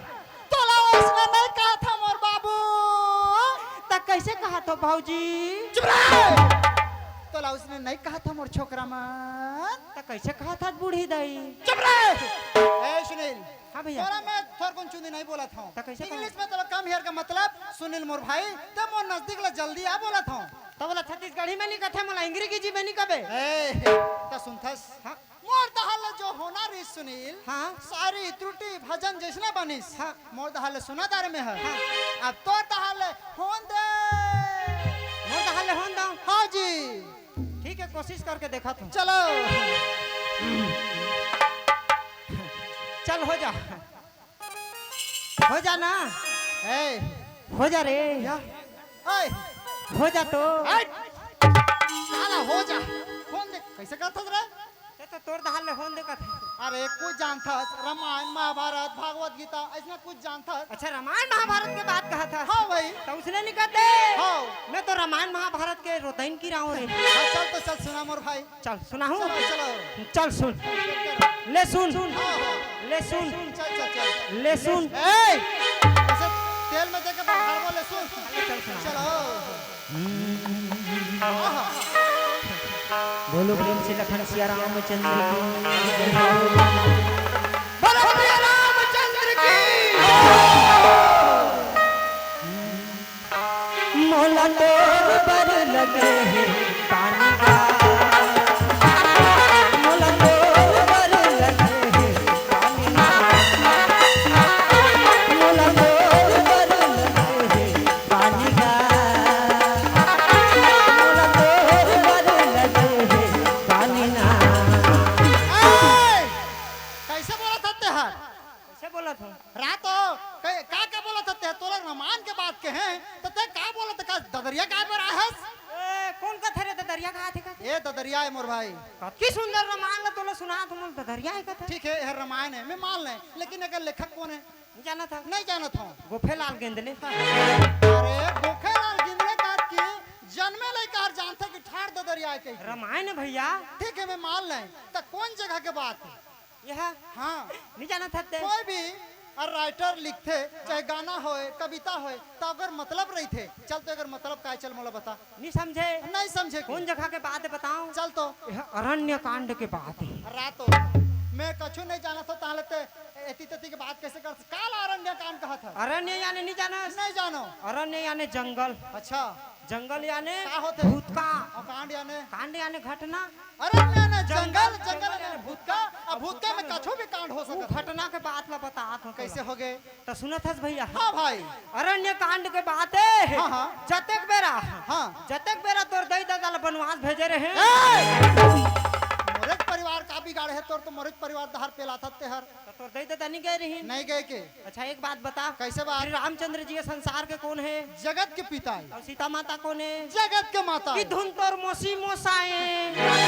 तोला उसने नहीं कहत हस मोर बाबू। त कैसे कहत हस भौजी? चुप रह। तोला उसने नहीं कहत हस मोर छोकरा मन। त कैसे कहत हस बूढ़ी दाई? चुप रह। ए सुनील, हाँ भैया। तोला मैं थोरकुन चुंदी नहीं बोलत हूँ। त कैसे English में तोला come here का मतलब सुनील मोर भाई, ते मोर नजदीक ला जल्दी आ बोलत हूँ। त बोला छत्तीसगढ़ी में नहीं कथे, मोला अंग्रेजी में नहीं कबे। ए, त सुनथस? हाँ। मोर डहर ले जो होना रहिस सुनील, हाँ। सारी त्रुटि भजन जैसने बनिस। हाँ। मोर डहर ले सुना दार में है। हाँ। अब तोर डहर ले होन दे। मोर डहर ले होन दो। हाँ जी। ठीक है, कोशिश करके देखा तू। चलो। चल हो जा। हो जा ना। ए। हो जा रे। या। ए। हो जा तो। ए। साला हो जा। होन दे, कैसे करथस रे? ये तो तोर डहर ले होन दे कथे। अरे कुछ जानथस, रामायण, महाभारत, भागवत गीता, ऐसना कुछ जानथस? अच्छा, रामायण महाभारत के बात कहत हस? हाँ भाई। त उसने नहीं कहते। हाँ। मैं तो रामायण महाभारत के रोतैन की रहा हूँ रे। हाँ, चल तो चल सुना मोर भाई। चल सुनाहूँ। चलो, चलो। चल सुन। ले सुन। हाँ, हाँ। ले सुन। चल, चल, चल। ले सुन। ए, ऐसे तेल में देके बघार बोले सुन। चल सुना। चलो। आहा। बोलो प्रेम से लखन सिया रामचंद्र की। बोलो प्रिय रामचंद्र की। मोला तोर बर लगे हे पानी गा। मोला तोर बर लगे हे पानी गा। मोला तोर बर लगे हे पानी गा। मोला तोर बर लगे हे पानी ना। ए! कैसे बोलत हस ते हर? कैसे बोलत हस? रात हो, कै-, का, का बोलत हस ते? तोला रामायण के बात कहे, त ते का बोलत हस? का ददरिया गाय बर आए हस? ए, कोन कथे रे ददरिया गाय थे कथे? ए, ददरिया है मोर भाई। कतकी सुंदर रामायण ला तोला सुनात हूँ, मोला ददरिया है कथे। ठीक है, यह रामायण है, मैं मान लें, लेकिन एकर लेखक कोन है? नहीं जानत हस? नहीं जानत हूँ। गोफेलाल गेंदले। अरे, गोफेलाल गेंदले का की जन्मे लइका हर जानथे कि ठाढ़ ददरिया है कही। रामायण है भैया। ठीक है, मैं मान लें, त कोन जगह के बात है? यह? हाँ। नहीं जानत हस ते? कोई भी अगर writer लिखथे, चाहे गाना होए, कविता होए, त ओकर मतलब रहिथे। चल तो एकर मतलब का है, चल मोला बता। नहीं समझे? नहीं समझे के? कोन जगह के बात है बताओ? चल तो। यह अरण्य कांड के बात है। रातो। मैं कछु नहीं जानत हूँ, ताहले ते एती तेती के बात कैसे कर? काला अरण्य कांड कहत हस? अरण्य याने नहीं जानस? नहीं जानो। अरण्य याने जंगल। अच्छा। जंगल याने का होथे? भूतका। और कांड याने? कांड याने घटना। अरण्य याने जंगल, जंगल, जंगल याने याने भूतका। अब भूतका में कछु भी कांड हो सकत है। घटना के बात ला बतात हूँ कैसे तोला। हो गए? त सुनत हस भैया? हाँ भाई। अरण्य कांड के बात है। हाँ, हाँ। जतेक बेरा, हाँ। जतेक बेरा तोर दई ददा ला बनवास भेजे रहे। ए! मोरे परिवार का बिगाड़े है तोर, तो मोरे परिवार डहर पेलाथस ते हर। त तोर दई ददा नहीं गए रही? नहीं गए के। अच्छा, एक बात बता। कैसे बात? श्री रामचंद्र जी ये संसार के कोन है? जगत के पिता है। अउ सीता माता कोन है? जगत के माता कि है। धुन तोर मोसी मोसाए। हाय।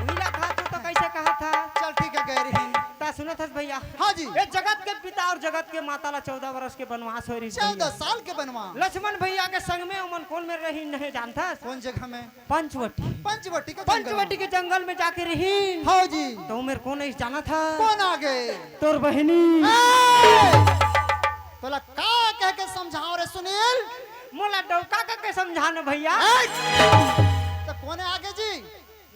उही ला कहा तू तो कैसे कहा था? चल ठीक है, गए रही। त सुनत हस भैया? हाँ जी। ये जगत के पिता और जगत के माता ला चौदह वर्ष के बनवास होय रहिस भैया। चौदह साल के बनवास। लक्ष्मण भैया के संग में ओमन कोन मेर रहिन हे जानथस? कोन जगह में? पंचवटी। पंचवटी के जंगल पंचवटी में। के जंगल में जाके रहिन। हाँ जी। त ओमेर कोन आइस जानत हस? कोन आगे? तोर बहिनी। ए! तोला का कह के समझाओ रे सुनील? मोला डौका कह के समझा न भैया। ए! त कोन आगे जी?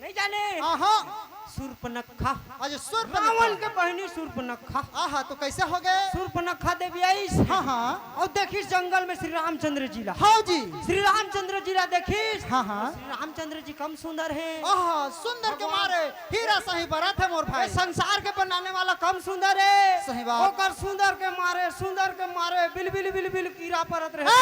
नहीं जाने। आहा। सूर्पनखा। अच्छा, सूर्पनखा। रावण के बहिनी सूर्पनखा। आहा, तो कैसे हो गए? सूर्पनखा देवी आइस। हाँ, हाँ। और देखिस जंगल में श्री रामचंद्र जी ला। हाँ जी। श्री रामचंद्र जी ला देखिस। हाँ, हाँ। श्री रामचंद्र जी कम सुंदर हे। आहा, सुंदर के भगवान मारे हीरा सही बरत हे मोर भाई। ये संसार के बनाने वाला कम सुंदर हे। सही बात। ओकर सुंदर के मारे, सुंदर के मारे बिल बिल बिल बिल कीरा परत रहे। ए!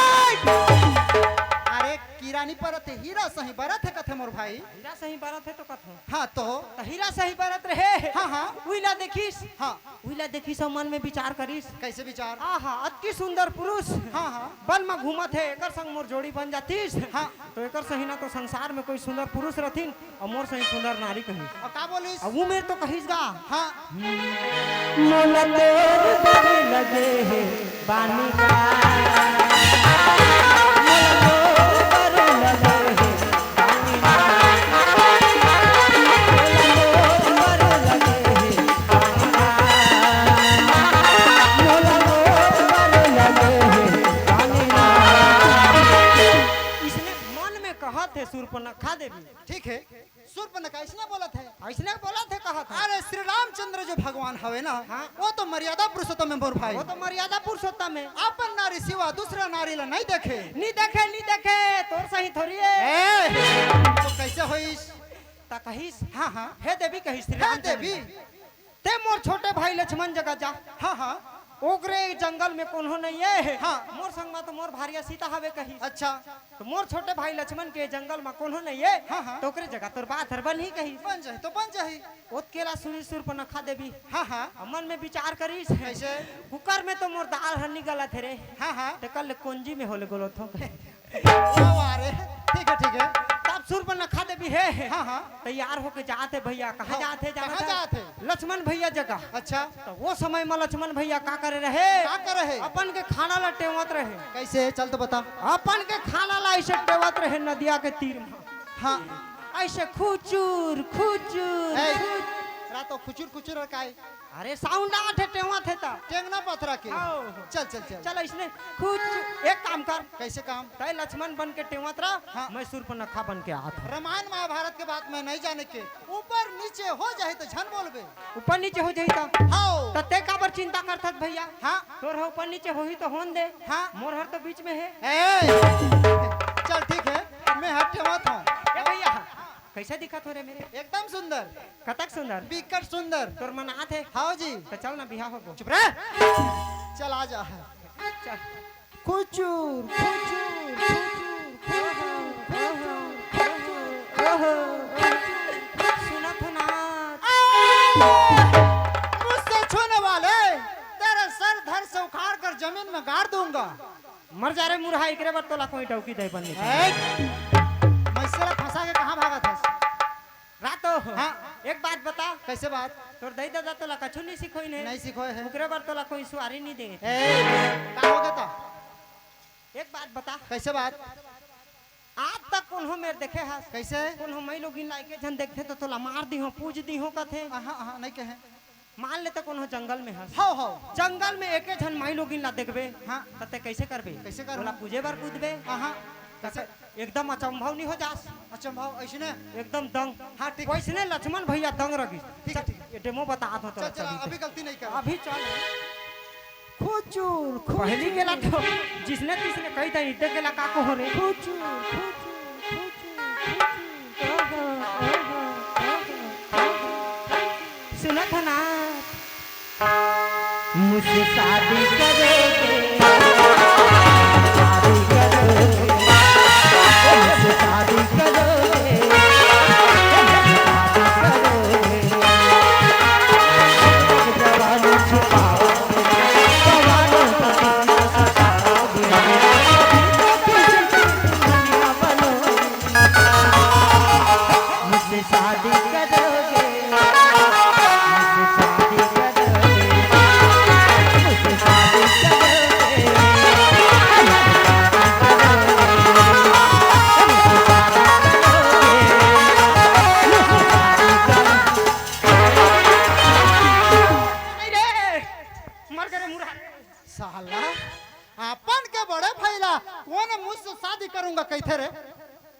अरे कीरा नहीं परत हे, हीरा सही बरत हे कथे मोर भाई। हीरा सही बरत हे तो कथों। हाँ तो। त हीरा सही बरत रहे। हाँ, हाँ। उही ला देखिस। हाँ। उही ला देखिस अउ मन में विचार करिस। कैसे विचार? आहा, अतकी सुंदर पुरुष। हाँ, हाँ। बन म घूमत हे, एकर संग मोर जोड़ी बन जातिस। हाँ। तो एकर सही ना तो संसार में कोई सुंदर पुरुष रथिन, अउ मोर सही सुंदर नारी कहिस। अउ का बोलिस? अउ वो मेर तो कहिस गा। हाँ। मोला तोर बर लगे हे बानी का। मोला तोर बर लगे हे बानी का। मोला तोर बर लगे हे बानी का। मोला तोर बर लगे हे बानी का। इसने मन में कहत हे सूर्पनखा देवी। ठीक है। सूर्पनखा अइसने बोलत हे। अइसने बोलत हे, कहत हे। अरे, श्री रामचंद्र जो भगवान हवे ना, हाँ। वो तो मर्यादा पुरुषोत्तम हे मोर भाई। वो तो मर्यादा पुरुषोत्तम हे। अपन नारी सिवा दूसरा नारी ला नहीं देखे। नहीं देखे, नहीं देखे, तोर सही थोड़ी हे। ए, तो कैसे होइस? त कहिस, हाँ, हाँ। हे देवी कहिस, श्री हे रामचंद्र देवी। जी। ते मोर छोटे भाई लक्ष्मण जगह जा। हाँ, हाँ। ओकरे जंगल में कोनो नहीं हे। हाँ। मोर संग मा तो मोर भारिया सीता हवे कहिस। अच्छा। त मोर छोटे भाई लक्ष्मण के जंगल मा कोनो नहीं हे। हाँ, हाँ। त ओकरे जगह तोर बात हर बनही कहिस। बन जाही तो बन जाही। ओतकेला सुनिस सूर्पनखा देवी। हाँ, हाँ। अउ मन में विचार करिस। कैसे? कुकर में तो मोर दाल हर नहीं गलत हे रे। हाँ, हाँ। तेकर ले कोंजी में होले गोलोथों। वाह, वाह रे। ठीक है, ठीक है। तब सूर्पनखा देवी हे। हाँ, हाँ। तैयार होके जात हे भैया। कहाँ हाँ, जात हे, जानत कहाँ हे? जात हे? लक्ष्मण भैया जगह। अच्छा। त वो समय में लक्ष्मण भैया का करे रहे? का करे रहे? अपन के खाना ला टेवत रहे। कैसे? चल तो बता। अपन के खाना ला ऐसे टेवत रहे नदिया के तीर में। हाँ। ऐसे खुचुर, खुचुर, ए, खुचुर। रातो खुचुर, खुचुर और काय? अरे sound आथे, टेवत हे त। टेंगना पथरा के। हाँ। चल, चल, चल। चल, इसने खुद एक काम कर। कैसे काम? तय लक्ष्मण बन के टेवत रह, हाँ। मैं सूर्पनखा बन के आत हूँ। रामायण महाभारत के बात मैं नहीं जाने के। ऊपर नीचे हो जाही त झन बोलबे। ऊपर नीचे हो जाही त? हाँ। त ते काबर चिंता करथस भैया? हाँ। तोर ह ऊपर नीचे होही त होन दे। हाँ। मोर हर तो बीच में हे। ए, चल ठीक है, मैं हर टेवत हूँ। ए भैया, कैसे दिखत हो रे मेरे? एकदम सुंदर। कतक सुंदर? बिकट सुंदर। तोर मन आत हे? हाँ जी। त चल ना, बिहाव होबो। चुप रह। चल आ जा। चल। खुचुर, खुचुर, खुचुर, खुचुर, खुचुर, खुचुर। सुनत हो ना? मुझसे छूने वाले तेरा सर धड़ से उखाड़ कर जमीन में गाड़ दूंगा। मर जा रे मुरहा, एकरे बर तोला कोई डौकी दे बन नहीं। ए, मइसे ला फंसा के कहाँ भागत हस? रातो, हाँ। एक बात बता। कैसे बात? तोर दाई ददा तोला कछु नहीं सिखोइन हे। नहीं सिखोए हे। ओकरे बर तोला कोई सुआरी नहीं दे। ए, का हो गया था? एक बात बता। कैसे बात? आज तक कोनो मेर देखे हस? कैसे? कोनो माईलोगिन ला एके झन देखथे त तोला मार दिहो, पूज दिहो कथे। हाँ, हाँ, नहीं कहे। मान ले त कोनो जंगल में हस। हव, हव। जंगल में एके झन माईलोगिन ला देखबे। हाँ। त ते कैसे करबे? कैसे करबे? ओला पूजे बर कूदबे। हाँ, हाँ। त कैसे? एकदम अचंभव नहीं हो जास। अचंभव ऐसने? एकदम दंग। हाँ, ठीक है। वैसने लक्ष्मण भैया दंग रहिस। ठीक है, चल, ठीक है। ये demo बता दो तो चल, चल, चल, अभी गलती नहीं कर। अभी चल। खुचुर, खुचुर। पहली के ला तो जिसने तिसने कही था, इधर के ला का को हो रे? खुचुर, खुचुर, खुचुर, खुचुर। सुनत हो ना? मुझसे शादी करोगे, शादी करोगे, मुझसे शादी करोगे, मुझसे शादी करोगे। जवानी छुपाओगे, जवानों का दिल सताओगे, दुनिया बनोगे। मुझसे शादी करोगे, मुझसे शादी करोगे। कोन मुझसे शादी करूंगा कहिथे रे?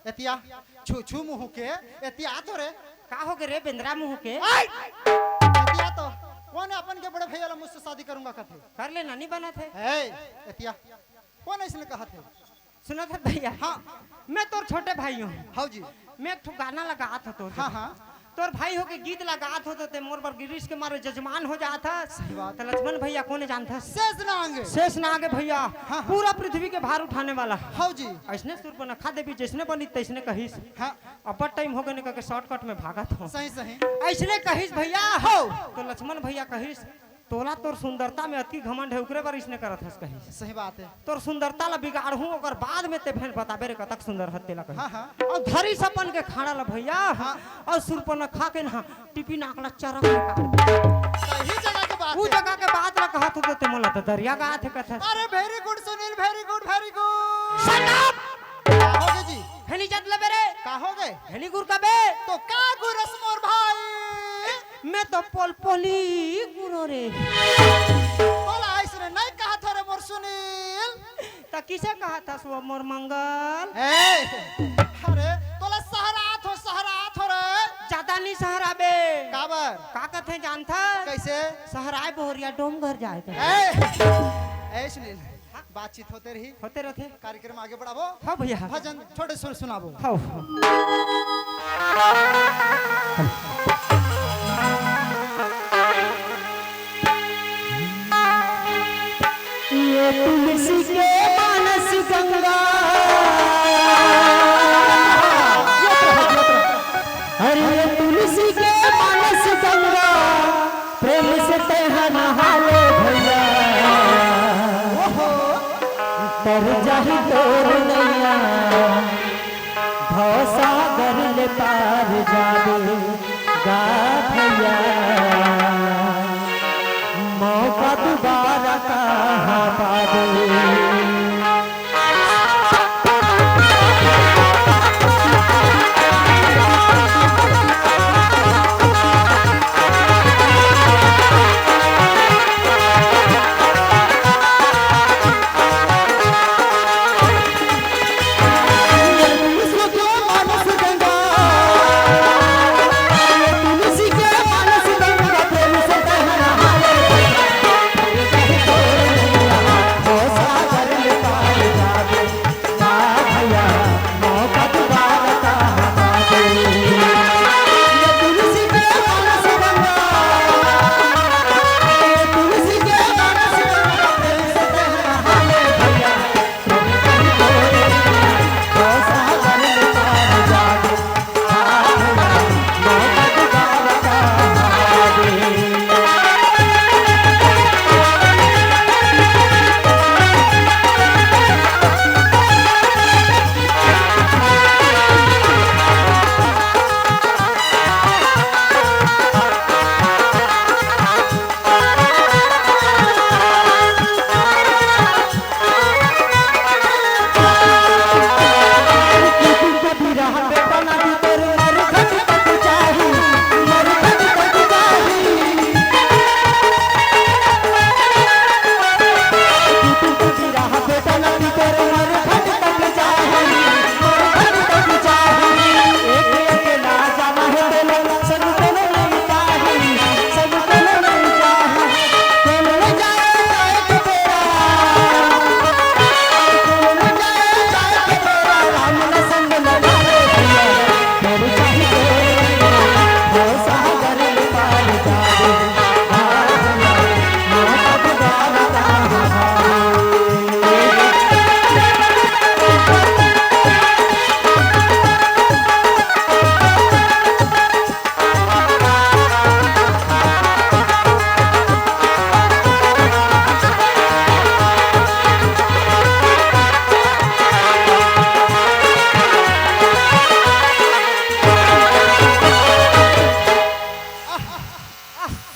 एतिया छू छू मुंह के, एतिया तो रे। का हो गे रे बेंदरा मुंह के? आई! एतिया तो कोन अपन के बड़े भैया ला मुझसे शादी करूंगा कथे? कर ले ना, नहीं बनत हे। ए, एतिया कोन अइसने कहत हे? सुनत हे भैया? हाँ। मैं तोर छोटे भाई हूँ। हव जी। मैं एक ठो गाना लगात हूँ तोर हाँ, हाँ। तोर भाई होके गीत लगात हो तो ते मोर बर गिरीश के मारे जजमान हो जात हस। सही बात। त लक्ष्मण भैया कोने जानथस? शेष नाग। शेष नाग भैया, हाँ, हाँ। पूरा पृथ्वी के भार उठाने वाला। हव जी। अइसने सुरपनखा देवी जइसने बनी तइसने कहिस। हाँ। अब्बड़ टाइम हो गे ने कहिके shortcut में भागत हो। सही, सही। अइसने कहिस भैया। हव। त लक्ष्मण भैया कहिस, "तोला तोर सुंदरता में अतकी घमंड हे, ओकरे बर अइसने करत हस," कहिस। सही बात हे। "तोर सुंदरता ला बिगाड़हूं, ओकर बाद में ते फेर बताबे रे कतक सुंदर हस तेला," कहिस। हाँ, हाँ। अउ धरिस अपन के खाड़ा ला भैया, हाँ। अउ सुरपनखा के ना टिपी नाक ला चरक ले काट दे। सही जगह के बात उ हे। जगह के बात ला कहत हो तो ते मोला त दरिया गात हे कथस। अरे very good Sunil, very good, very good। Shut up! का हो गे जी? हेनी जत लेबे रे। का हो गे? हेनी गुर कबे। तो का गुरस मोर भाई? मैं तो पोलपोली गुरो रे। तोला अइसने नहीं कहत हो रे मोर सुनील। त किसे कहत हस वो मोर मंगल? ए, अरे, तोला सहरात हो, सहरात हो रे। जादा नहीं सहराबे। काबर? का कथे जानथस? कइसे? सहराय बोहरिया डोम घर जाय कथे। ए, ए सुनील, बातचीत होते रही। होते रथे। कार्यक्रम आगे बढ़ाबो। हाँ भैया। भजन थोड़े सुन सुनाबो। हाँ। ये तुलसी के मानस गंगा। अरे ये तुलसी के मानस गंगा, प्रेम से तैहा नहा ले भैया। ओहो। तर जाही तोर नैया, भवसागर ले पार जाबे गा भैया। मौका दोबारा कहाँ पाबे?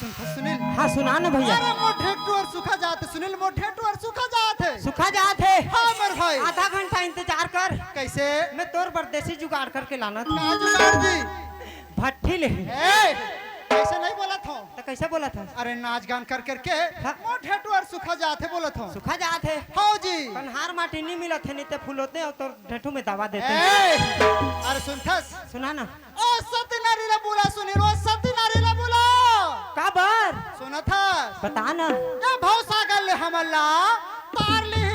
सुनथा सुनील? हाँ, सुना ना भैया। अरे मोर ढेंटू हर सुखा जात हे सुनील, मोर ढेंटू हर सुखा जात हे। सुखा जात हे? हाँ मोर भाई। आधा घंटा इंतजार कर। कइसे? मैं तोर बर देसी जुगाड़ करके लानत हँव। का जुगाड़ जी? भट्ठी ले। ए, ऐसे नहीं बोलत हंव। त कइसे बोलत हस? अरे नाच गान कर करके हाँ। मोर ढेंटू हर सुखा जात हे बोलत हंव। सुखा जात हे? हव जी। कन्हार माटी नी मिलत हे, नी ते फूल होते अउ तोर ढेंटू में दवा देते। ए, अरे सुनथस? सुना ना। ओ सती नारी ला बुला सुनील, ओ सती नारी ला बुला। काबर? सुनथस? बता ना। ए भवसागर ले हमन ला तार लिही।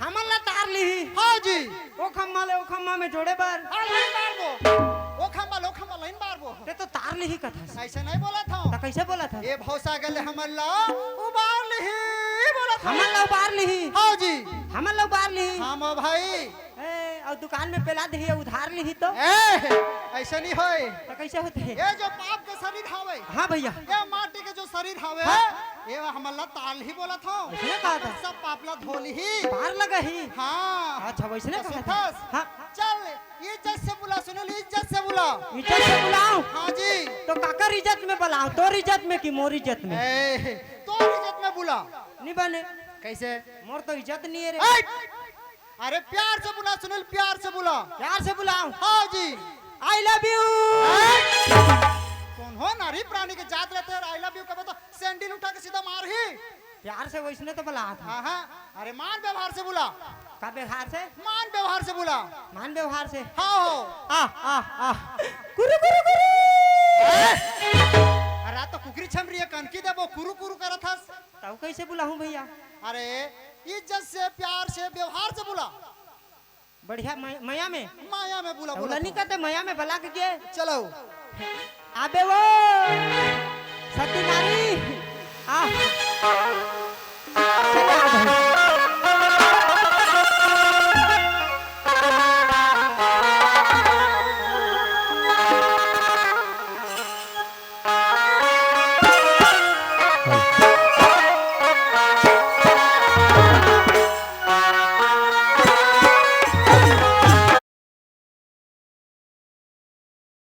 हमन ला तार लिही? हव जी। ओ खम्मा ले ओ खम्मा में जोड़े बर। हाँ, लाइन बारबो। ओ खम्मा ले ओ खम्मा लाइन बारबो। ते तो तार लिही कथस। अइसे नहीं बोलत हंव। त कइसे बोलत हस? ए भवसागर ले हमन ला उबार लिही बोलत हंव। हमन ला उबार लिही? हव जी। हमन ला उबार लिही? हाँ, मोर भाई। ए, अउ दुकान में पेला दिही, उधार लिही तो? ए, अइसे नहीं होय। त कइसे होथे? ए जो पाप के शरीर हावय। हाँ भइया। ए माटी के जो शरीर हावय। हाँ। ए हमन ला तार लिही बोलत हंव। अइसने कहा था। सब पाप ला धो लिही। तार लगही। हाँ। अच्छा, वइसने त कहा था। सुनथस? हाँ। चल, इज्जत से बुला सुनील, इज्जत से बुला। इज्जत से बुलाऊं? हाँ जी। त काकर इज्जत में बुलाऊं? तोर इज्जत में कि मोर इज्जत में? ए, तोर इज्जत में बुला। नी बने। कइसे? मोर तो इज्जत नहीं हे रे। ए! अरे प्यार से बुला सुनील, प्यार से बुला। प्यार से बुलाऊं? हाँ जी। I love you। कोन हो नारी प्राणी के जात लेथे अउ I love you कबे तो सैंडल उठा के सीधा मारही। प्यार से वइसने तो बुलात हंव। हाँ, हाँ। अरे मान व्यवहार से बुला। का व्यवहार से? मान व्यवहार से बुला। मान व्यवहार से? हाँ हो। आ, आ, आ। कुरु, कुरु, कुरु। अरे त कुकरी छमरी हे, कनकी देबो, कुरु कुरु करत हस। तब कइसे बुलाहूं भइया? अरे इज्जत से, प्यार से, व्यवहार से बुला। बढ़िया मय-, मया में। मया में बुला, त बोला ओला नहीं था। कहते मया में बला के के। चलो। आबे वो सती नारी। आ। चला आ भाई।